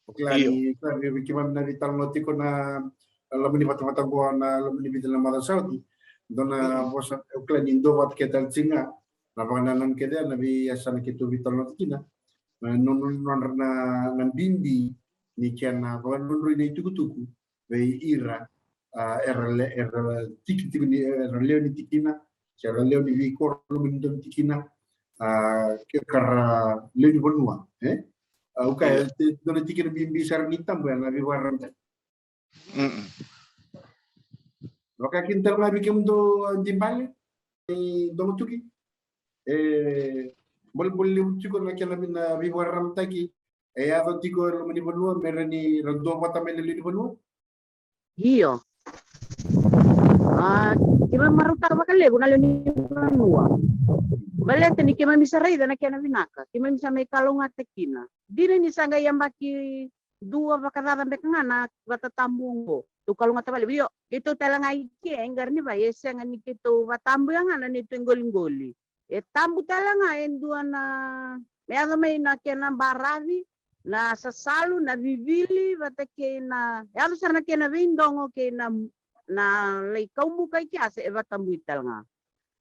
O kila ni sa vei keimami na veitalanoa tiko na loma ni vatavata qo na loma ni vica na macawa sa oti. Dua na vosa, o kila ni dua vata kece tale tiko ga na vakanananu kece na veiyasana keitou veitalanoa tiko kina. Na nodra, nodra na, na bibi ni kena vakanodroi na itukutuku vei ira, a, era le, era tiki tiko ni, era lewe ni tikina, se era lewe ni veikoro loma ni dua na tikina, a, ke ka ra lewe ni vanua, e? A, okay, e dua na tikina bibi sara ni tabu ya na veivakararamataki. Vaka kina tale ga vei kemudou, a, Dibale, e, Dogotuki. E bolebole levu tiko na kena vei, na veivakararamataki e yaco tiko e loma ni vanua me ra ni ra duavata mai na lewe ni vanua. Io. A, keimami marautaka vakalevu na lewe ni vanua. Baleta ni keimami sa raica na kena vinaka, keimami sa mai kalougata kina. Dina ni sa qai yabaki dua vakacaca beka ga na vatatabu oqo. Tou kalougata vakalevu. Io, keitou tale ga i ke e Qarinivai e sega ni keitou vatabuya ga na neitou iqoliqoli. E tabu tale ga e dua na, me yaco mai na kena baravi, na sasalu, na vivili vata kei na, yaco sara na kena veidogo kei na, na lai kaubuka i ke, a se e vatabui tale ga.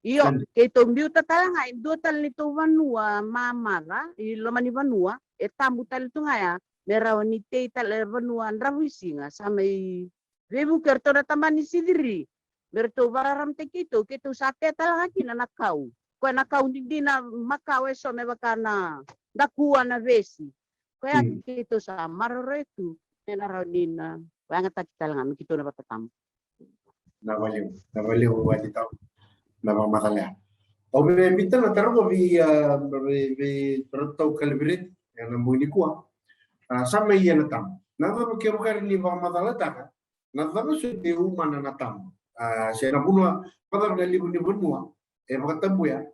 Io, keitou biuta tale ga e dua tale neitou vanua mamaca i loma ni vanua, e tabu tale tu ga ya me rawa ni tei tale vanua Dravuisiga, sa mai veivuke ratou na tabana ni C three me ratou vakararamataki keitou, keitou sa tea tale ga kina na kau. Koya na kau dina, dina makawa eso me vaka na dakua, na vesi. Koya keitou sa maroroya tu me na rawa ni na vakayagataki tale ga me keitou na vatatabu. Na valevu, na valevu vale tau na vakamacala ya. Au via biuta na taro vei, a, vei, vei ratou kalavireti ena bogi nikua. A, sa mai ia na tabu. Na cava ke vakari ni vakamacalataka na cava soti e umana na tabu? A, se na vanua vakacava na levu ni vanua e vakatabuya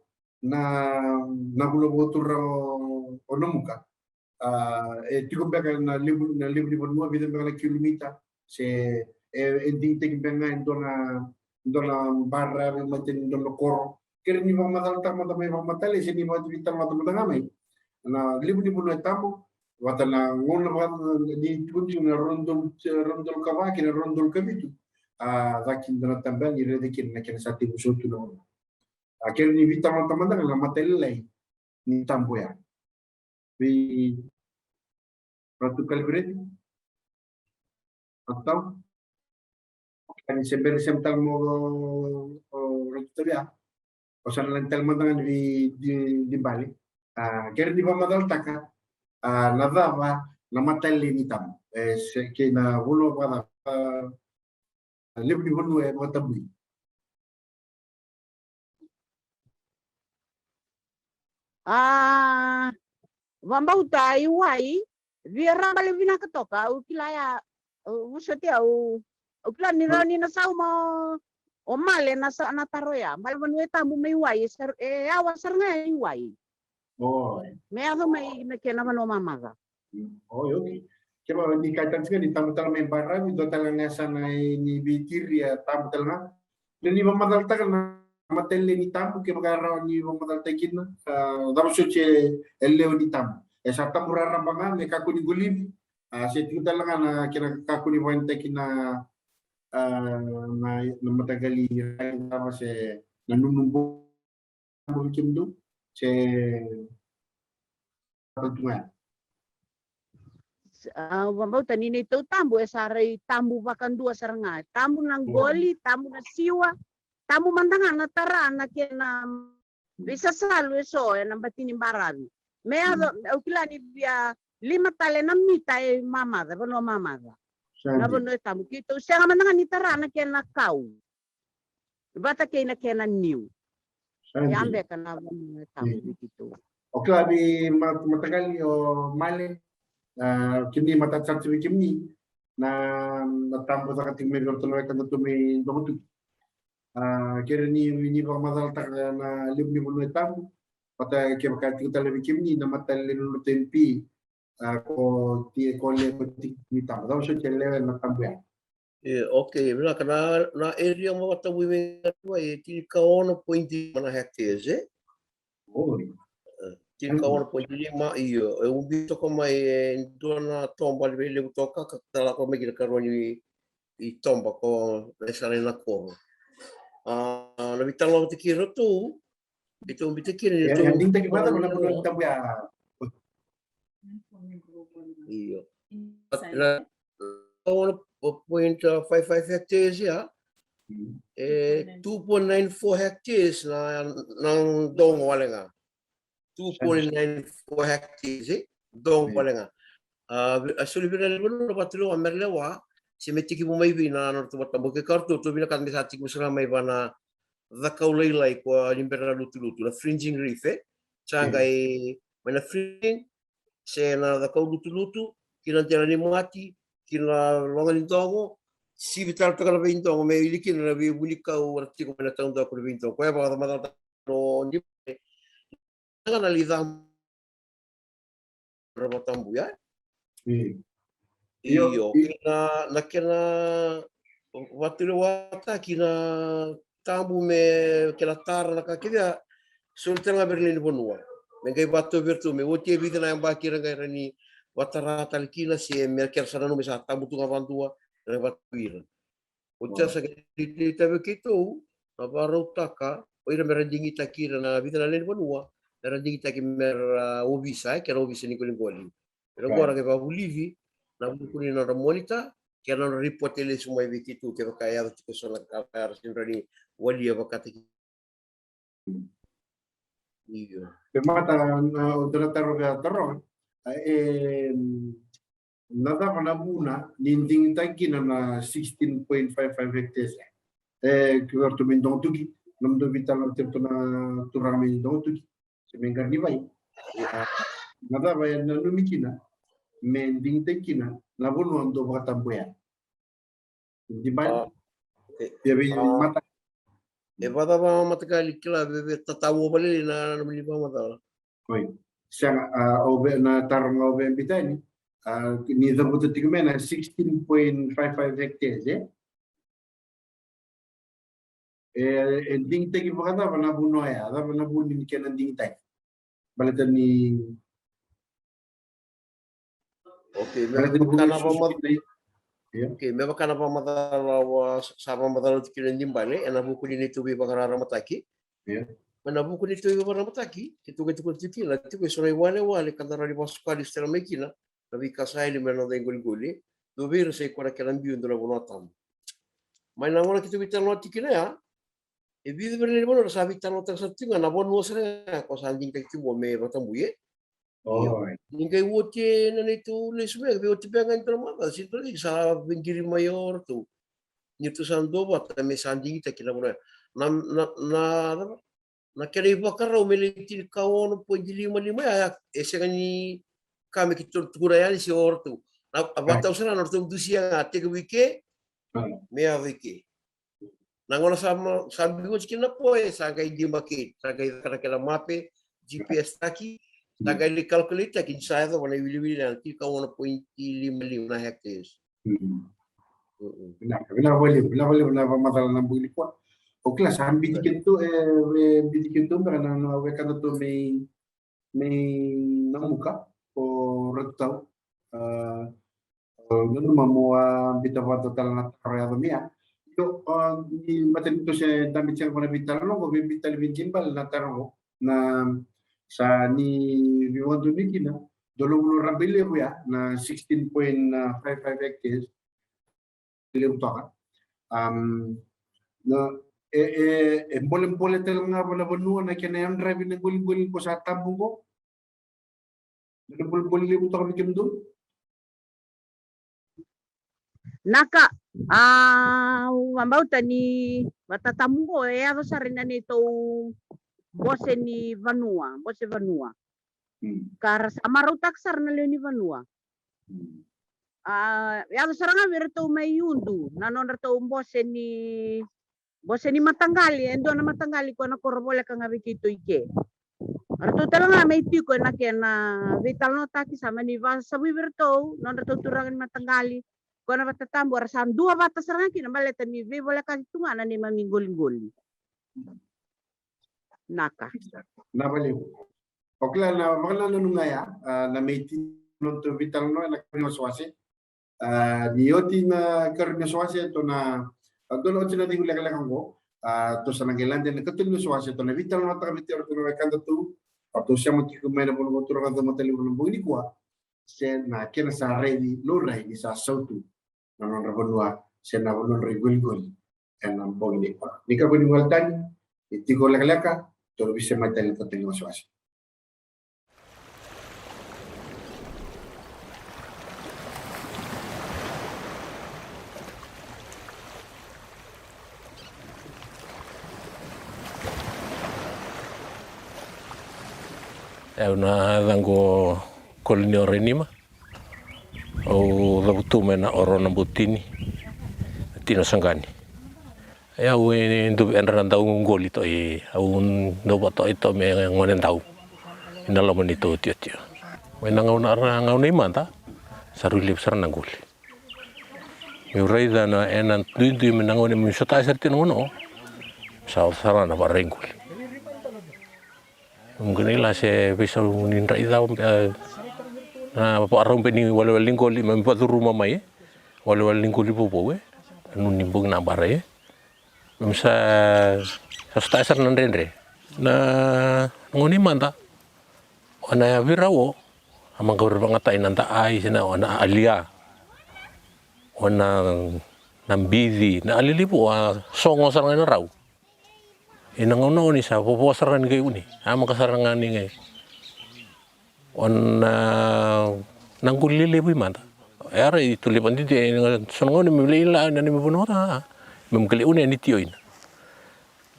na, na vanua vakaturaga o, o Namuka. A, e tiko beka na levu, na levu ni vanua, vica beka na kilomita, se e, e digitaki beka ga e dua na, dua na baravi mai tani dua na koro. Kere ni vakamacalataka mada mai vakamatale, se ni vakavitala mada mada ga mai. Na levu ni vanua e tabu, vata na gauna vata ni tiko tiko na rua na udolu, rua na udolu ka va kei na rua na udolu ka vitu. A, caka kina na tabu ya ni raica kina na kena sa tekivu soti na vanua. A, kere ni veitalanoataka mada ga na matailalai ni tabu ya. Vei Ratu Kalivireti. Ratu Tau. Ka ni se bera ni sema tale mo, o, Ratu Tavia. O sa na lani tale mada ga ni vei di, di bale. A, kere ni vakamacalataka, a, na cava na matailalai ni tabu. E, se kei na vanua vakacava, a, levu ni vanua e vakatabui. A, vabauta i wai, via ra bale vinaka toka, au kila ya, au vosoti au, au kila ni rawa ni na sauma o, o Male na sa, na taro ya. Bale vanua e tabu mai wai, e sar-, e yawa sara ga i wai. Oi. Me yaco mai na kena vanua mamaca. Mm, oi, okay. Kevaka ni ka tani tiko ni tabu tale mai baravi, dua tale na yasana e ni veitiri, a tabu tale ga. Ni vakamacalataka na matailalai ni tabu, kevaka rawa ni vakamacalataki kina, a, cava soti e lewe ni tabu. E sa tabu raraba ga me kakua ni qolivi, a, se tiko tale ga na kena kakua ni vakayagataki na, a, na, na mataqali ragi cava se na nunu bo-, tabu vei kemudou, se tabu tu ga. A, vabauta ni neitou tabu, e sa rai tabu vakadua sara ga. Tabu na qoli, tabu na siwa, tabu mada ga na tara na kena veisasalu e so, ena bati ni baravi. Me yaco, au kila ni via lima tale na mita e mamaca, vanua mamaca. Na vanua e tabu. Keitou sega mada ga ni tara na kena kau. Vata kei na kena niu. Sa dina. Ia beka na vanua e tabu vei keitou. O kila vei ma-, mataqali o Male, a, kemuni matata sara tu vei kemuni na, na tabu caka tiko mai vei ratou na wekada tu mai Dogotuki. A, kere ni, ni vakamacalataka na levu ni vanua e tabu, vata kevaka tiko tale vei kemuni na matailalai ni noda M P, a, ko ti, ko le, ko ti, ni tabu. Cava soti e lewe na tabu ya. E, okay, vinaka. Na, na area ma vakatabui mai Qaniwai e tinikaono point lima na hectares, e? Oi. E, tinikaono point lima, io. E ubi toka mai e dua na toba ni veilevu toka, ka, ka lako mai ki na karua ni, i toba ko na yasana i Nakoro. A, na veitalanoataki iratou, keitou ubi taki kina ni, e, tou, e digitaki vata na vanua tabu ya. Io. Na, na one point five five hectares ya. Mm. E two point nine four hectares na, na dogo wale ga. Two point nine four hectares, e? Dogo wale ga. A, a soli vei ira na lewe ni vanua na vatu lewa, me ra lewa, se me tekivu mai vei na nodratou vatu tabu. Ke ka ratou, tou vinakata me sa tekivu sara mai va na cakau lailai ko ni bera na lutulutu, na fringing reef, e? Sa qai mai na fringing, se na cakau lutulutu, ki na dela ni mati, ki na loga ni dogo, sivi tale toka na veidogo, me ili kina na veivunikau era tiko mai na taudaku na veidogo. Koya vakamacalataka o ni ga na lica ra vatabu ya. Mm. Io, io, i- kei na, na kena vatulewataki na tabu me kena tara na ka kece ya, soli tale ga vei ira na lewe ni vanua. Me qai vatau vei iratou me oti e vica na yabaki ra qai rawa ni vatara tale kina se me kera sa nanuma me sa tabu tu ga vadua, ra vatau ira. Oti ya sa qai itavi keitou na varautaka o ira me ra digitaki ira na vica na lewe ni vanua, me ra digitaki me ra ovisa, e, kena ovisa ni qoliqoli. Era qo ra qai vakavulici na vuku ni nodra monitor, kei na nodra report e lesu mai vei keitou kevaka e yaco tiko so na ka era sega ni walia vakataki. Io. Pe mata na, o dua na taro via taroga, e, na cava na vuna ni digitaki kina na sixteen point five five hectares? E, ki vei ratou mai Dogotuki, nomudou veitalanoa tiko na turaga mai Dogotuki. Se me qara ni vai. Ia, na cava e nanumi kina me digitaki kina na vanua dou vakatabuya? Di bale. A, e, ia vei, a, mata. E vakacava mataqali kila vei, vei tatau o valeli na, na nomuni vakamacala. Oi. Sega, a, au via, na taro ga au via biuta yani, a, ni cavuta tiko mai na sixteen point five five hectares, e? E, e digitaki vakacava na vanua ya? Cava na vu ni kena digitaki? Baleta ni, okay, me baleta ni vaka na vamacala, okay, me vaka na vamacala au sa vamacala tiko kina ni bale ena vuku ni neitou veivakararamataki. Ia. Mai na vuku ni neitou veivakararamataki, keitou qai tukuna tiko kina, tiko eso na iwalewale ka da rawa ni vakasukai tale mai kina na veika sa yali mai na noda iqoliqoli. Dua vei ira sa i koya na kena biu e dua na vanua tabu. Mai na gauna keitou veitalanoa tiko kina ya, e vica vei ira na vanua era sa veitalanoataka sara tiko ga na vanua sara ga ko sa digitaki tiko me vakatabui, e? Io. Ni qai oti ena neitou lesu mai, veioti beka ga ni dua na macawa se dua na cake sa veiqiri mai o ratou. Ni ratou sa duavata me sa digitaki na vanua. Na, na, na, na kena ivakarau me lai tinikaono poidi lima lima ya, e sega ni ka me keitou tukuna yani se o ratou. Na, a vakatau sara na nodratou dusia ga, tekivu i ke me yaco i ke. Na gauna sa ma, sa biu oti kina na poe, sa qai demarcate, sa qai caka na kena mape, G P S taki, sa qai lai calculate taki ni sa yacova na iwiliwili na tinikaono poidi lima lima na hectares. Mm. Mm-mm. Vinaka, vinaka vakalevu, vinaka vakalevu na vakamacala ena bogi nikua. O kila sa biuti keitou, e, e biuti keitou beka na, na wekadatou mai, mai Namuka, o Ratu Tau. A, nanuma mo a biuta vata tale na taro yaco mai ya. Io, a, ni matanitu se dabe tiko qo na veitalanoa qo, veibiu tale vei Jim Bale na taro qo. Na sa ni veivakadonui kina, dua na vanua rabailevu ya, na sixteen point five five hectares. Levu toka. Am, na, e, e, e bolebole tale ga va na vanua na kena yadravi na qoliqoli ko sa tabu qo. Na bolebole levu toka vei kemudou. Naka, a, au vakabauta ni vatatabu qo e yaco sara ina neitou bose ni vanua, bose vanua. Mm. Ka ra sa marautaka sara na lewe ni vanua. Mm. A, yaco sara ga vei iratou mai Udu na nodratou bose ni, bose ni mataqali, e dua na mataqali ko na koro voleka ga vei keitou i ke. Ratou tale ga mai tiko ena kena veitalanoataki sa mani vakasavui vei iratou nodratou turaga ni mataqali. Ko na vatatabu era sa duavata sara ga kina baleta ni veivolekati tu ga na neimami qoliqoli. Naka. Na valevu. O kila na vakanananu ga ya, a, na meiti nodratou veitalanoa ena kena wasewase. A, ni oti na kena wasewase, tou na, a, dua na oti na cegu lekaleka qo, a, tou sa na qai lade ena katolu ni wasewase, tou na veitalanoataka vei iratou na wekadatou, a, tou sema tiko mai na vanua vakaturaga Caumatalevu ena bogi nikua, se na kena sa raici laurai ni sa sautu na nodra vanua se na vanua nodra iqoliqoli ena bogi nikua. Ni kakua ni gole tani, ni tiko lekaleka, tou na veisema tale ena katolu ni wasewase. Au na yacaqu o Kolini Renima. Au cavutu mai na Oro na Butini, Tino Saqani. Ia au e dua vei yadra na dau qoli toka, au dau vatoka toka me gone dau ina loma ni tou tiotio. Mai na gauna, na gauna i mada sa rui levu sara na qoli. Meu raica na, ena duidui mai na gauna meu sota sara tiko na gauna o, sa oca sara na varai qoli. Meu qai lai la se veisau ni drai cava, e, na vakarau beka ni walewale ni qoli, me vacuruma mai, e, walewale ni qoli vovou, e, na nunu ni bogi na bara, e. Me sa, sa sota sara na dredre. Na, na gauna i mada, o na vei rau o, a maqauri vakatai na daai, se na, o na alia, o na, na bici, na a lelevu, a sogo sara ga na rau. Ena gauna o ni sa vovo sara ga ni qai uni. A maka sara ga ni qai. O na, na qoli lelevu i mada. E a rai tu levu dede, e na so na gauna me lai la, na me vanua ra. Me qai lai uni ni tio ina.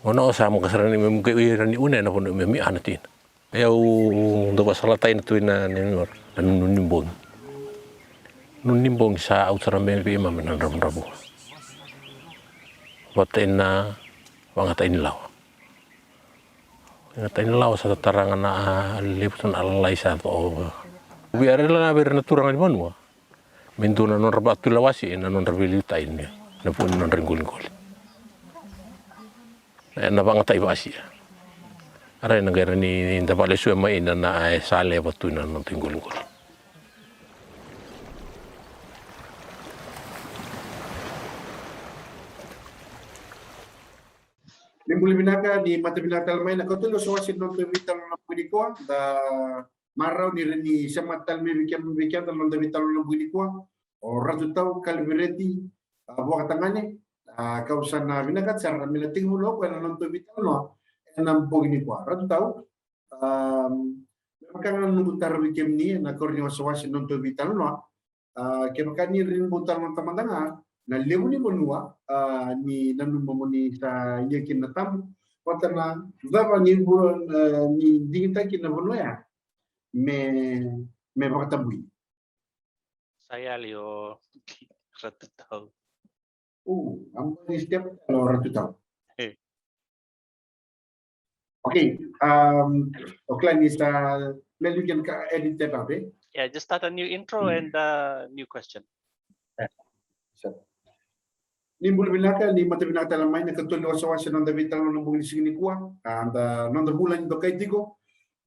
Gauna o sa maka sara ni me qai ui ra ni uni na vanua me mi ana tina. E au dau vasalataka tu ina, na, na nunu ni bogi. Nunu ni bogi sa au sara me vei mami na dravudravua. Vata ina vagatai ni lawa. Na tani lawa sa tatara ga na, a, levu tu na lalai sa co. Via rela na vei ira na turaga ni vanua me dua na nodra vakatulewasi ena nodra veiliutaki ena vuku ni nodra iqoliqoli. Ena vakayagataki vakasia. Era na qai rawa ni da vakalesui mai na, na, e sa leva tu na noda iqoliqoli. Ni bula vinaka, ni mata vinaka tale mai na kautoli wasewase ni noda veitalanoa na bogi nikua. Da marau ni rawa ni sema tale mai vei keda, vei keda na noda veitalanoa na bogi nikua o Ratu Tau Kalivereti, a, Vakatagane. A, kau sa na vinakata sara me na tekivu o koya na noda veitalanoa ena bogi nikua. Ratu Tau, a, me vaka ga na noqu taro vei kemuni ena koro ni wasewase ni noda veitalanoa. A, kevaka ni rawa ni bau talanoataka mada ga na levu ni vanua, a, ni nanuma mo ni sa ia kina na tabu, vata na cava ni vua, a, ni digitaki na vanua ya me, me vakatabui. Sa yali o Ratu Tau. Ooh, I'm going to step o Ratu Tau. Hey. Okay, um, o kila ni sa, maybe we can ca-, edit that out, eh? Yeah, just start a new intro and a new question. Yeah. So, ni bula vinaka, ni mata vinaka tale mai na kautoli wasewase ni noda veitalanoa na bogi ni siga nikua. A, da, noda vulagi dokai tiko,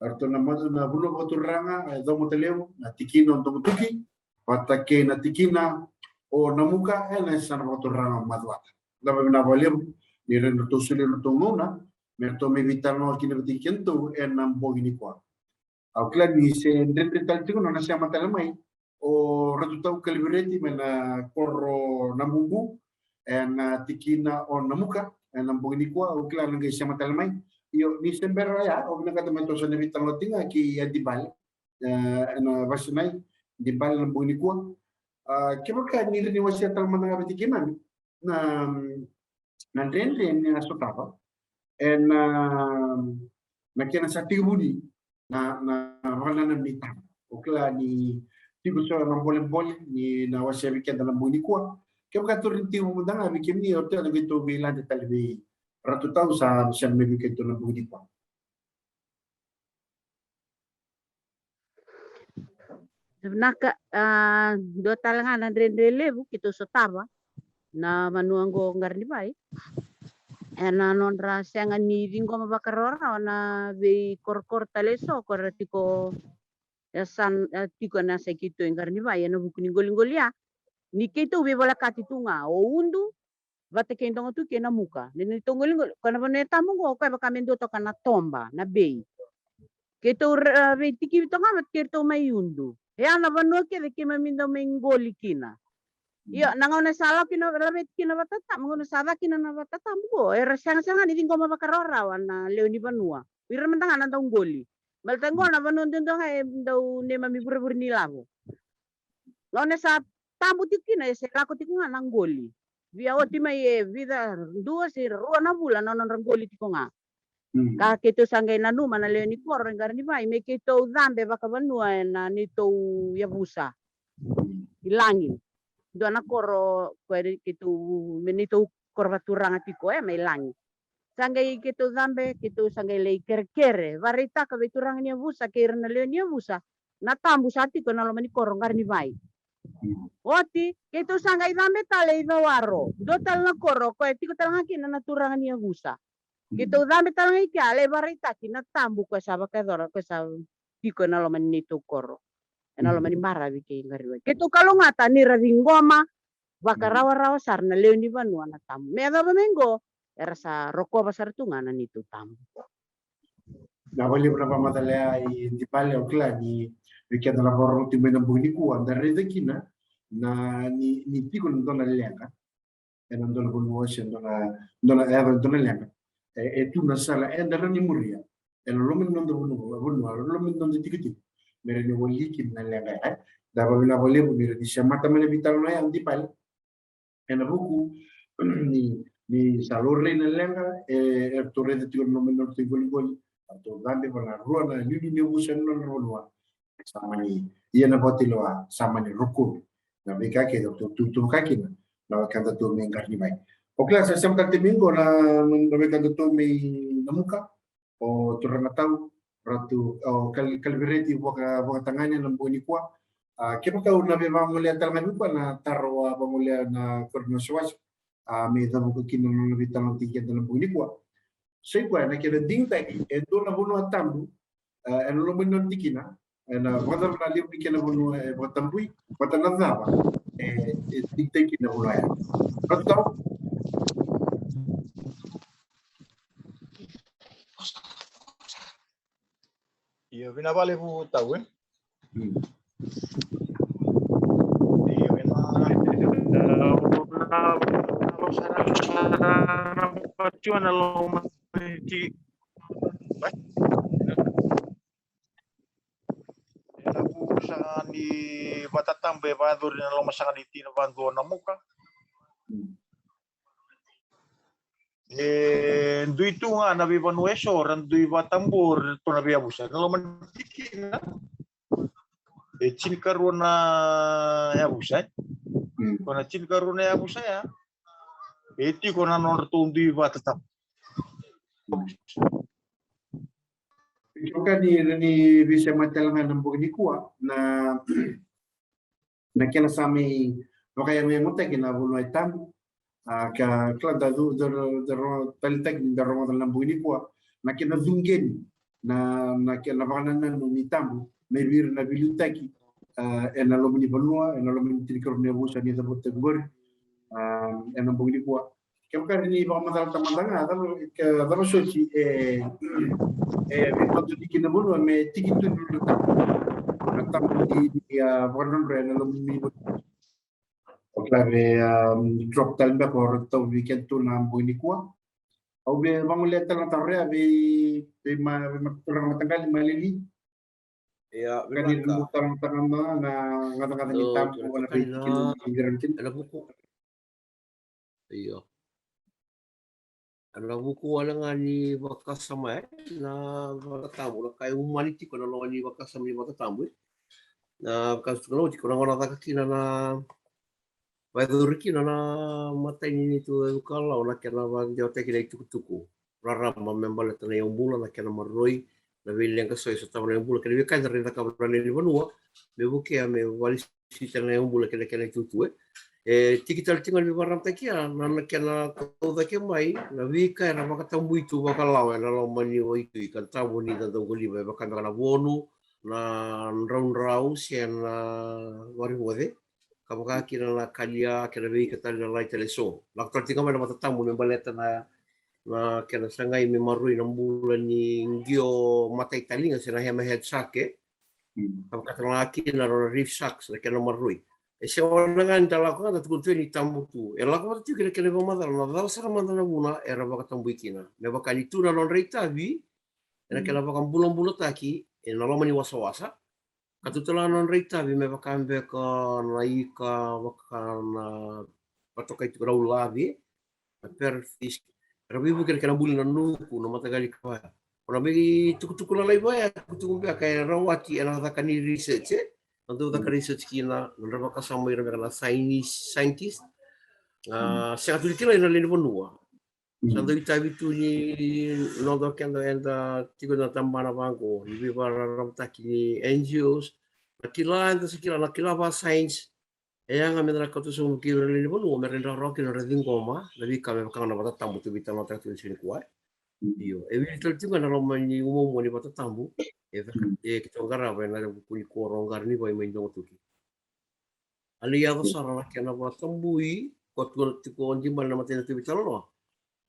eratou na ma-, na vanua vakaturaga e Caumata Levu, na tikina o Domotuki vata kei na tikina o Namuka ena yasana vakaturaga o Macuata. Da vakavinavinaka vakalevu ni ratou solia na nodratou gauna me ratou mai veitalanoa kina vata kei kedatou ena bogi nikua. Au kila ni se dredre tale tiko na nona sema tale mai o Ratu Tau Kalivereti mai na koro Nabubu ena tikina o Namuka ena bogi nikua. Au kila na qai sema tale mai. Io, ni se bera ya, au vinakata me toso na veitalanoa tiko ga kei Adibale, e, ena Vasinai, Adibale, na bogi nikua. A, kevaka ni rawa ni wasea tale mada ga vei keimami na, na dredre ni a sotava ena, na kena sa tekivu ni na, na vakanananu ni tabu. O kila ni tiko so na bolebole ni na wasea vei keda na bogi nikua. Kevaka e rawa ni tekivu mada ga vei kemuni, o tou na qai tou veilade tale vei Ratu Tau sa sema mai vei keda na bogi nikua. Vinaka, a, dua tale ga na dredre levu keitou sotava na vanua oqo Qaranivai. Ena nodra sega ni ciqoma vakarawarawa na veikorokoro tale eso ko era tiko, e sa, e tiko ena yasa i keitou i Qaranivai ena vuku ni qoliqoli ya. Ni keitou veivolekati tu ga o Udu vata kei Dogotuki e Namuka. Ni neitou qoliqoli, ko na vanua e tabu oqo, o koya vaka me dua toka na toba, na bei. Keitou ra-, veitikivi toka vata kei ratou mai Udu. E a na vanua kece keimami dau mai qoli kina. Io, na gauna sa lako kina, laveti kina vata tabu, gauna sa caka kina na vata tabu oqo, era segasega ni ciqoma vakarawarawa na lewe ni vanua. Ira mada ga na dau qoli. Baleta oqo na vanua duadua ga e dau neimami vurevure ni lavo. Gauna sa tabu tiko kina, e se lako tiko ga na qoli. Via oti mai e vica, dua se rua na vula na nodra qoli tiko ga. Mm. Ka keitou sa qai nanuma na lewe ni koro e Qaranivai me keitou cabe vakavanua ena neitou yavusa. Mm. I Lagi. Dua na koro ko e keitou, me neitou koro vakaturaga tiko, e, mai Lagi. Sa qai keitou cabe, keitou sa qai lai kerekere, vakaraitaka vei turaga ni yavusa kei ira na lewe ni yavusa na tabu sa tiko ena loma ni koro Qaranivai. Oti, keitou sa qai cabe tale i Cawaro, dua tale na koro ko e tiko tale ga kina na turaga ni yavusa. Keitou cabe tale ga i kea, lai vakaraitaki na tabu ko e sa vakayacora, ko e sa tiko ena loma ni neitou koro, ena loma ni baravi kei Qaranivai. Keitou kalougata ni ra ciqoma vakarawarawa sara na lewe ni vanua na tabu. Me yacova mai oqo, era sa rokova sara tu ga na neitou tabu. Na valevu na vakamacala ya i Dipale, au kila ni vei keda na vakarorogo tiko mai na bogi nikua, da raica kina na ni, ni tiko na dua na leqa ena dua na vanua se dua na, dua na, e, dua na leqa. E, e tu na sala eda rawa ni muria ena loma ni noda vanua, vanua, loma ni noda tikotiko, me rawa ni wali kina na leqa ya. Da vakavinavinaka vakalevu ni rawa ni semata mai na veitalanoa ya, Dipale. Ena vuku ni, ni sa laurai na leqa, e, eratou raica tiko na loma ni nodratou iqoliqoli, eratou cabe va na rua na iliuliu ni yavusa ena nodra vanua. Sa mani, ia na vakatulewa, sa mani rokovi na veika kece eratou tuvatuvaka kina na wekadatou mai Qaranivai. O kila sa sema tale tiko mai oqo na, na wekadatou mai Namuka. o turaga tau, Ratu, o Kal-, Kalivereti vaka, vakatagane na bogi nikua. A, kevaka au na veivagoleya tale ga vei koya na taro a vagoleya na koro na wasewase, a, me cavuka kina na nona veitalanoataki keda na bogi nikua. Sa i koya na kena digitaki e dua na vanua tabu, a, ena loma ni nona tikina, ena vakacava na levu ni kena vanua e vakatabui, vata na cava e, e digitaki kina na vanua ya. Ratu tau. Io, vinaka vakalevu tau, e? Mm. Io, vinaka. Ena vuku saka ni vatatabu e vakayacori ena loma saka ni tikina vakadua o Namuka. Mm. E dui tu ga na veivanua eso, ra dui vakatabui tu na veiyavusa. Na loma ni tikina e tinikarua na yavusa, e? Mm. Ko na tinikarua na yavusa ya e tiko na nodratou dui vatatabu. Mm. Toka ni, ni veisema tale ga na bogi nikua, na na kena sa mai vakayagoyagotaki na vanua e tabu. A, ka kila da cu-, da ro-, da ro-, talitaki ni da rogoca na bogi nikua na kena cuqeni na, na kena vakanananu ni tabu mai vei ira na veiliutaki, a, ena loma ni vanua, ena loma ni tinikarua na yavusa ni cavuta qori, a, ena bogi nikua. Kevaka ni vakamacalataka mada ga, cava, ke, cava soti e, e, e veimatutaki kina na vanua me tiki tu na tabu. Na tabu ni, ni, a, vakadrodro ena loma ni vanua. O kila vei, a, drop tale beka o Ratu tau vei keda tu na bogi nikua. Au via vagoleya tale na taro ya vei, vei ma, vei ma turaga mataqali Malili. Ia, ka ni vinaka. Rau tara na tagama na gacagaca ni tabu, na veitiki ni grant. Ena vuku. Io. Ena vuku wale ga ni vakasama, e, na vatatabu, na ka e umani tiko na loma ni vakasama ni vatatabu, e. Na vakasama tiko na gona caka kina na Vakayacori kina na imatai ni neitou iyau kalawa na kena vakadewataki na itukutuku raraba me baleta na iyau bula, na kena maroroi, na veileqa eso e sotava na iyau bula kei na veika eda rawa ni cakava na lewe ni vanua me vukea me vakalesui tale na iyau bula kei na kena itutu. E tiki tale tiko ga ni veivakaramataki ya na, na kena tau cake mai na veika era vakatabui tu vakalawa ena loma ni waitui ka tabu ni da dau qoliva, e vaka beka na vonu, na draudrau se na varivoce, ka vaka kina na kalia kei na veika tale na lai tale eso. Lako tale tiko ga mai na matatabu me baleta na, na kena sagai me maroroi na bula ni qio matai taliga se na hammerhead shark, e. Mm. Ka vaka tale ga kina na reef sharks na kena maroroi. E sega wale ga ni da lako ga da tukuna tu ni tabu tu. E lako vata tiko kina na kena ivakamacala na cava sara mada na vuna era vakatabui kina. Me vaka ni tu na nodra itavi ena kena vakabulabulataki ena loma ni wasawasa. Ka tu tale ga na nodra itavi me vaka beka na ika, vaka na vatokai tiko na ulavi, na parrotfish. Era veivuke ena kena buli na nuku, na mataqali kawaya. O na veitukutuku lalai vaya, tukutuku beka e rawati ena caka ni research, e? Na dau caka research kina, na nodra vakasama ira beka na scientist, scientist. A, sega tu ni kilai na lewe ni vanua. Sa dau itavi tu ni noda o keda eda tiko ena tabana vaqo ni veivakararamataki ni N G Os. Na kila eda sa kila, na kila vaka science. E yaga meda na kauta sobu kei ira na lewe ni vanua me ra rawarawa kina na nodra ciqoma na veika me vaka ga na vatatabu tou veitalanoataka tiko ena siga nikua. Io, e wili tale tiko ga na loma ni umauma ni vatatabu e, e keitou qarava ena vuku ni koro o Qaranivai mai Dogotuki. A lai yaco sara na kena vakatabui, ko tukuna tiko o Dibale na matai ni tou veitalanoa,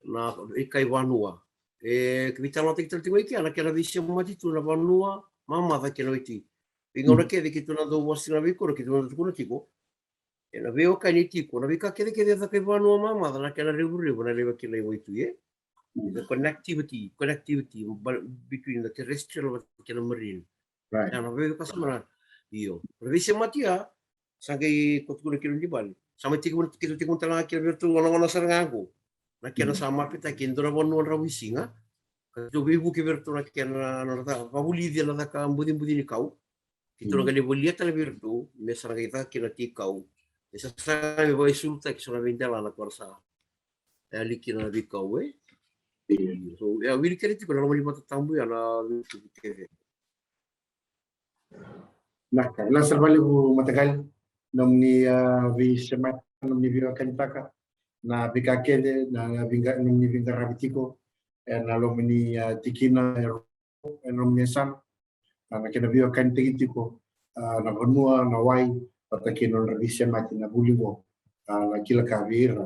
na ikai vanua. E veitalanoataki tale tiko mai kea na kena veisemati tu na vanua mamaca kei na waitui. Veigauna kece keitou na dau vosa tiko na veikoro keitou na dau tukuna tiko, ena veiwekani e tiko na veika kecekece e caka e vanua mamaca, na kena revurevu na levu kilai waitui, e. The connectivity, connectivity ba-, between the terrestrial vata kei na marine. Right. Ia na veivakasama na, io. Na veisemati ya, sa qai ko tukuna kina o Dibale. Sa mai tekivu, keitou tekivu tale ga kina vei iratou na gauna sara ga qo. Na kena sa mapetaki e dua na vanua dravuisiga. Ka tou veivuke vei iratou na kena, na, na, na vakavulici ena caka bucibuci ni kau. Keitou na qai lai volia tale vei iratou me sa na qai caka kina na tei kau. E sa saga me vakaisulutaki so na veidelana ko ra sa yali kina na veikau, e. So, ia, wili kece tiko na loma ni matatabu, ia na wili tiko kece. Na, na sara vakalevu mataqali, nomuni, a, veisemati, nomuni veiwekanitaka, na veika kece, na, na veiqa-, nomuni veiqaravi tiko, e, na loma ni, a, tikina, e, e, nomuni yasana, a, na kena veiwekanitaki tiko, a, na vanua, na wai, vata kei na nodra veisemati na vuli qo, a, na kila ka vei ira,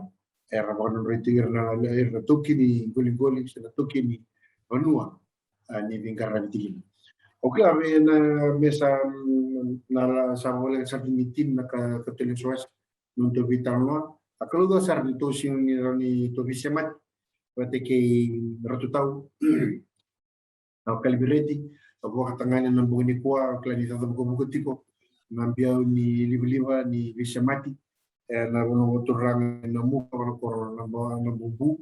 era vakanodra tiko ira na, ira na taukei ni qoliqoli, se na taukei ni vanua, a, ni veiqaravi tikina. O kila me na, me sa, mm, na la sa voleka sa ni tini na ka, ka tele so esa, nontou veitalanoa, a kalou sara ni tou sega ni rawa ni tou veisemati, vata kei Ratu Tau, na Kalivireti, a vakatagane na bogi nikua, o kila ni caca vukavuka tiko, na biau ni livaliva, ni veisemati, e, na vanua vakaturaga na Muka, vana koro na Ba-, na Bubu.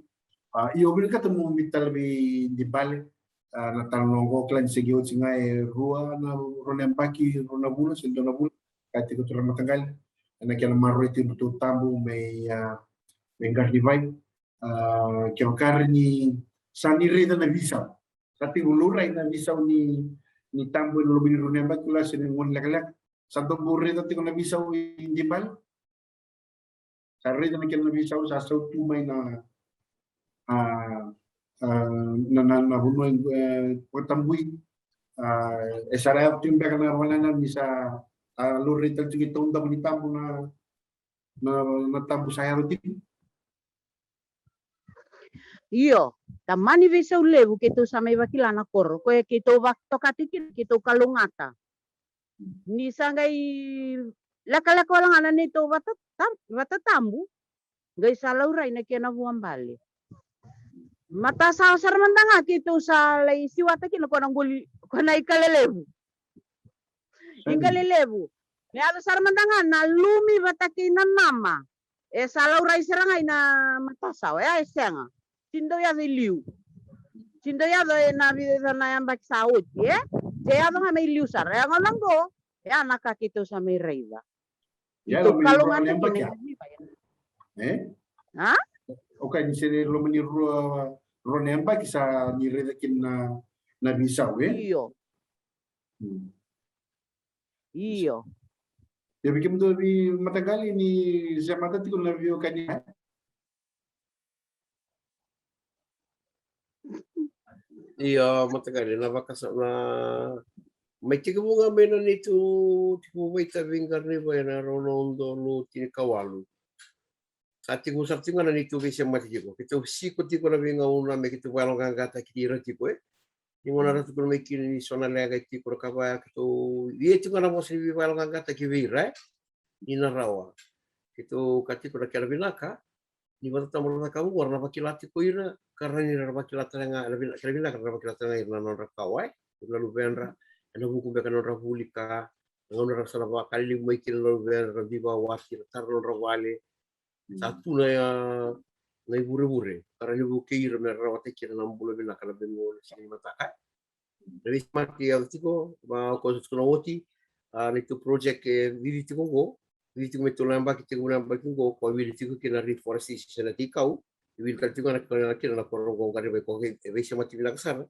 A, io, vinakata mo mi tala vei Dibale, a, na talanoa qo, kila ni se qai oti ga e rua na, rua na yabaki, rua na vula, se dua na vula, ka tiko turaga mataqali, e na kena maroroi tiko na Ratu Tabu, mai, a, mai Qarinivai, a, kevaka ni sa ni raica na veisau. Sa tiko laurai na veisau ni, ni tabu e na loma ni rua na yabaki, kila se ni gone lekaleka. Sa dau bau raica tiko na veisau i Dibale. Sa raica na kena veisau, sa sautu mai na, a, a, na, na, na vanua, e, vakatabui. A, e sa ra yaco tiko beka na vanua ni sa, a, laurai tale tiko e taudaku ni tabu na, na, na tabu sa yaco tiko. Io, tamani veisau levu keitou sa mai vakila na koro, koya keitou vakatokati kina, keitou kalougata. Ni sa qai lekaleka wale ga na neitou vata, tam-, vata tabu, qai sa laurai na kena vuabale. Matasawa sara mada ga keitou sa lai siwata kina ko na qoli, ko na ikale levu. Ikale levu. Me yaco sara mada ga na lumi vata kei na nama. E sa laurai sara ga i na matasawa, e, e sega. Sini dau yaco i liu. Sini dau yaco e na vica na yabaki sa oti, e? Se yaco ga mai liu sara. E yaco na qo, e a na ka keitou sa mai raica. Ia, keitou loma ni kalougata rua na kina yabaki, a? E? A? O ka ni se loma ni rua, rua na yabaki sa ni raica kina na, na veisau, e? Io. Hmm. Io. Ia vei kemudou veimataqali ni semata tiko na veiwekani. Io, mataqali na vakasa na mai tekivu ga mai na neitou tekivu vakaitavi i Qarinivai ena rua na udolu tinikawalu. Sa tekivu sara tiko ga na neitou veisemati tiko. Keitou siko tiko na veigauna me keitou vakayaloqaqataki ira tiko, e. Ni gauna ra tukuna mai kina ni so na leqa e tiko, ra kaya vaya keitou ia tiko ga na vosa ni veivakayaloqaqataki vei ira, e. Ni na rawa. Keitou kaya tiko na kena vinaka ni vata tabu ra cakava qo, ra na vakila tiko ira, ka ra ni ra vakila tale ga, na vina-, kena vinaka ra na vakila tale ga ira na nodra kawa, e. Ira na luvedra, ena vuku beka na nodra vuli ka, na gauna ra sa na vakalilimu mai kina na luvedra, ra dui vakawati, ra tara na nodra vale, sa tu na, na ivurevure ka ra ni vukei ira me ra rawata kina na bula vinaka na veigauna sega ni mataka. Na veisemati e yaco tiko, ma o koya sa tukuna oti, a, neitou project e cici tiko qo, cici tiko me tolu na yabaki, tiko na yabaki qo, ko wili tiko kina reforestation se na teikau, e wili tale tiko ga na kena, na kena na koro qo Qarinivai, ko e veisemati vinaka sara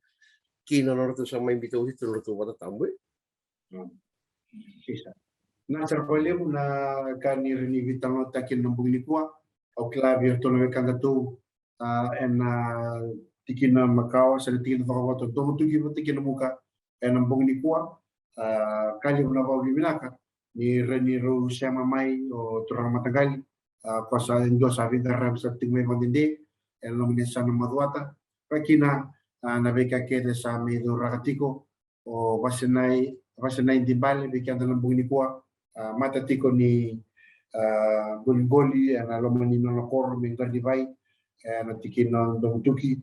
kei na nodratou sa mai biuta oti tu na nodratou vata tabu, e. Mm. Isa. Na sara vakalevu na ka ni rawa ni veitalanoataki ena bogi nikua. Au kila vei iratou na wekadatou, a, ena tikina makawa se na tikina cakacaka vata, Domotuki vata kei Namuka ena bogi nikua. A, ka levu na vakavinavinaka ni rawa ni rau sema mai o turaga mataqali, a, ko sa e dua sa veiqaravi sa tiko mai vakadede ena loma ni yasana Macuata. Ka kina, a, na veika kece sa mai cauraka tiko, o Vasenai, Vasenai Dibale vei keda na bogi nikua, a, mata tiko ni, a, qoliqoli ena loma ni nona koro mai Qarinivai, ena tikina o Domotuki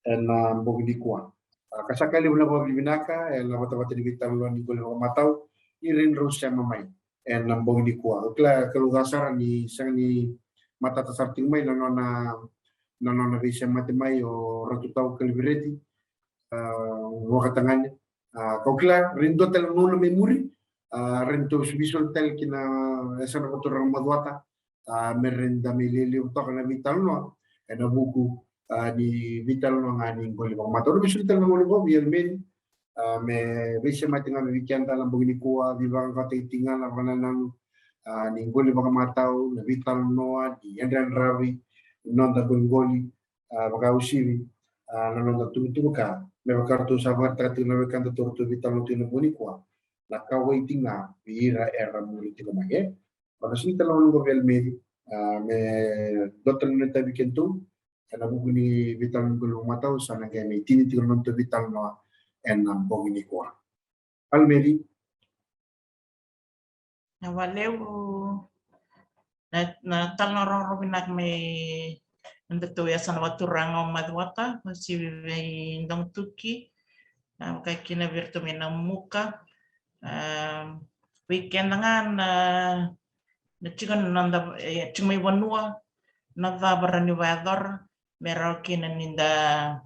ena bogi nikua. A, ka sa ka levu na vakavinavinaka ena vatavata ni veitalanoa ni qoli vakamatau, ni rawa ni rau sema mai ena bogi nikua. Au kila, kalou ca sara ni sega ni matata sara tiko mai na nona, na nona veisemati mai o Ratu Tau Kalivireti, a, vakatagane. A, kau kila, rawa ni dua tale na gauna mai muri, a, rawa ni tou veisoliti tale ki na yasana vakaturaga Macuata, a, me rawa ni da mai lialia toka na veitalanoa ena vuku, a, ni veitalanoa ga ni qoli vakamatau. Au na veisureti tale na gauna oqo vei Almeri, a, me veisemati ga vei keda na bogi nikua, veivaqaqataki tiko ga na vakanananu, a, ni qoli vakamatau, na veitalanoa ni yadrayadravi ni noda qoliqoli, a, vakauasivi, a, na noda tukutuku ka me vaka ratou sa vakaraitaka tiko na wekada ratou veitalanoa tiko na bogi nikua, na kauwai tiko ga vei ira era muri tiko mai, e. Au na sureti tale na gauna oqo vei Almeri, a, me dua tale na itavi vei kedatou ena vuku ni veitalanoa ni qoli vakamatau, sa na qai mai tini tiko na nodatou veitalanoa ena bogi nikua. Almeri. Vinaka vakalevu na, na talanoa rogorogo vinaka mai nodatou yasana vakaturaga o Macuata, o Sivi Veidomotuki, a, vaka kina vei iratou mai Namuka. A, vei keda ga na, na tiko na noda, e, tiko mai vanua, na cava rawa ni vakayacora me rawa kina ni da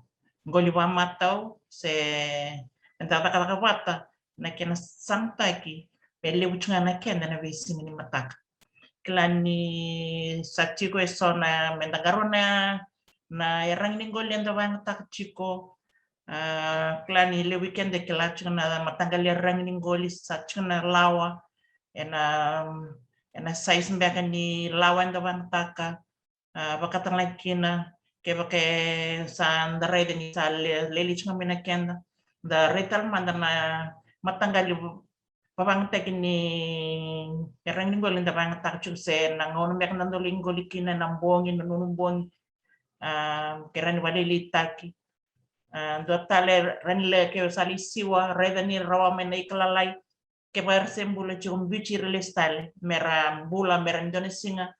qoli vakamatau se da cakacaka vata, na kena samataki me levu tiko ga na keda ena veisiga ni mataka. Kila ni sa tiko eso na, me da qarauna na iyaragi ni qoli eda vakayagataka tiko. A, kila ni levu vei keda e kila tiko na mataqali iyaragi ni qoli, sa tiko na lawa, ena, ena size beka ni lawa eda vakayagataka. A, vakatalega kina kevaka e sa da raica ni sa le, lailai tiko ga mai na keda, da raica tale mada na mataqali vakayagataki ni iyaragi ni qoli eda vakayagataka tiko se na gauna beka da dau lai qoli kina, na bogi, na nunu bogi, a, ke rawa ni vakalailaitaki. A, dua tale, rawa ni lai, ke sa lai siwa, raica ni rawa mai na ika lalai, kevaka era se bula tiko, biuti ira lesu tale me ra bula, me ra dua na siga,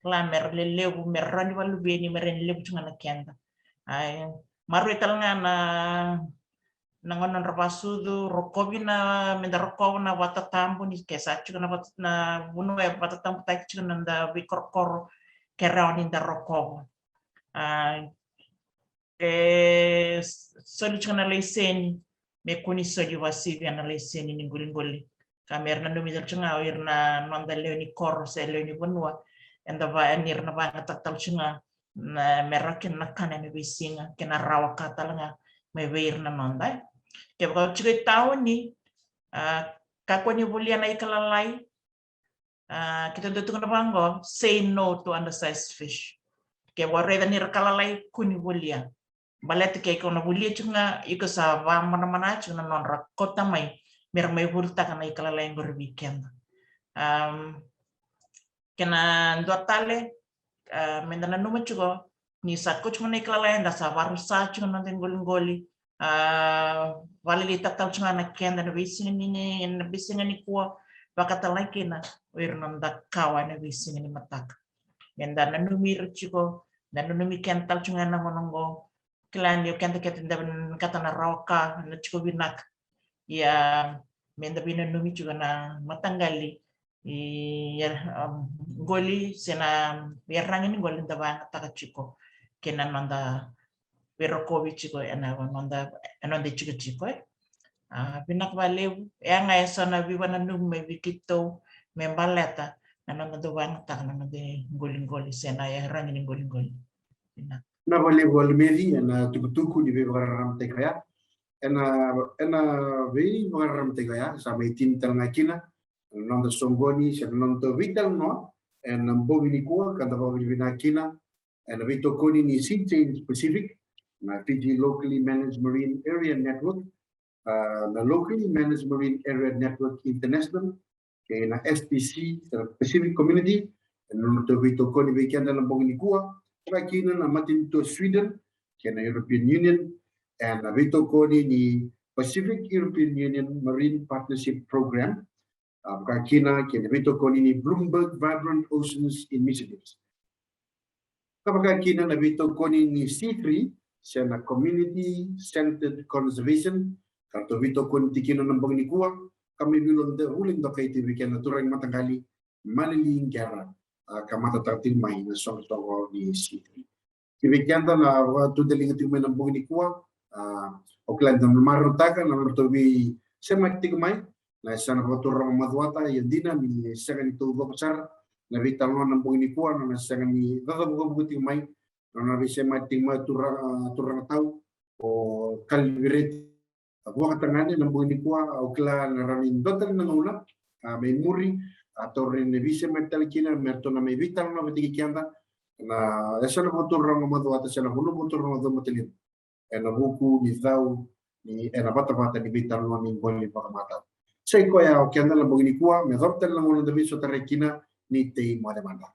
kila, me ra lelevu, me ra rawa ni vakaluveni, me ra ni levu tiko ga na keda. A, maroroi tale ga na, na gauna nodra vakasucu, rokovi na, me da rokova na vatatabu, ni ke sa tiko na vata, na vanua e vatatabutaki tiko na noda veikorokoro, ke rawa ni da rokova. A, e, soli tiko na laiseni, me kua ni soli vakasivia na laiseni ni qoliqoli. Ka me ra nanumi tale tiko ga o ira na noda lewe ni koro se lewe ni vanua, eda va, ni ra na vakayagataka tale tiko ga na, me rawa kina na kana ena veisiga, kei na rawa ka tale ga mai vei ira na noda. Kevaka o tiko i tauni, a, kakua ni volia na ika lalai, a, keitou dau tukuna vaqo, say no to undersized fish. Ke o raica ni ra ka lalai, kua ni volia. Baleta ke iko na volia tiko ga, iko sa vakamanamana tiko na nodra kauta mai me ra mai volitaka na ika lalai qori vei keda. Am, kena dua tale, a, me da nanuma tiko ni sa kauta tiko na ika lalai, eda sa vakarusa tiko na noda iqoliqoli, a, vakalailaitaka tale tiko ga na keda ena veisiga ni, ni, ena veisiga nikua, vakatalega kina o ira na noda kawa ena veisiga ni mataka. Me da nanumi ira tiko, da nanumi keda tale tiko ga ena gauna oqo. Kila ni o keda kece da vinakata na rawa ka, na tiko vinaka. Ia, me da veinanumi tiko na mataqali, i, a, qoli se na iyaragi ni qoli da vakayagataka tiko kei na noda veirokovi tiko ena noda, ena noda itikotiko, e. A, vinaka vakalevu, e, a, ga eso na veivakananumi mai vei keitou me baleta na noda dau vakayagataka na noda iqoliqoli se na iyaragi ni qoliqoli. Vinaka. Vinaka vakalevu Almeri ena tukutuku ni veivakararamataki oya. Ena, ena veivakararamataki oya sa mai tini tale ga kina na noda soqoni se na noda veitalanoa ena bogi nikua, ka da vakavinavinaka kina ena veitokoni ni Sea Change Pacific, na Fiji Locally Managed Marine Area Network, a, na Locally Managed Marine Area Network International, kei na S T C, se na Pacific Community, ena nodratou veitokoni vei keda ena bogi nikua, vaka kina na matanitu o Sweden kei na European Union, ena veitokoni ni Pacific European Union Marine Partnership Program, a, vaka kina kei na veitokoni ni Bloomberg Vibrant Oceans Initiatives. Ka vaka kina na veitokoni ni C three, se na Community Centered Conservation, ka ratou veitokoni tiko kina na bogi nikua, ka mai vula, vula dokai tiko vei keda na turaga mataqali, Malili Qera, a, ka matataka tiko mai na soqosoqo ni C three. Ki vei keda na vakatudaliga tiko mai na bogi nikua, a, au kila ni da marautaka na nodratou veisemati tiko mai na yasana vakaturaga o Macuata, ia dina ni sega ni taucoko sara na veitalanoa na bogi nikua, na, na sega ni cacavukavuka tiko mai, Na nona veisemati tiko mai o turaga, turaga tau, o Kalivireti. A, vakatagane na bogi nikua, au kila na rawa ni dua tale na gauna, a, mai muri, a, tauri na veisemati tale kina me ratou na mai veitalanoa vata kei keda na yasana vakaturaga o Macuata se na vanua vakaturaga o Comatalimu. Ena vuku ni cau ni ena vatavata ni veitalanoa ni qoli vakamatau. Sa i koya o keda na bogi nikua, me yacova tale na gauna da veisotarai kina, ni tei moce mada.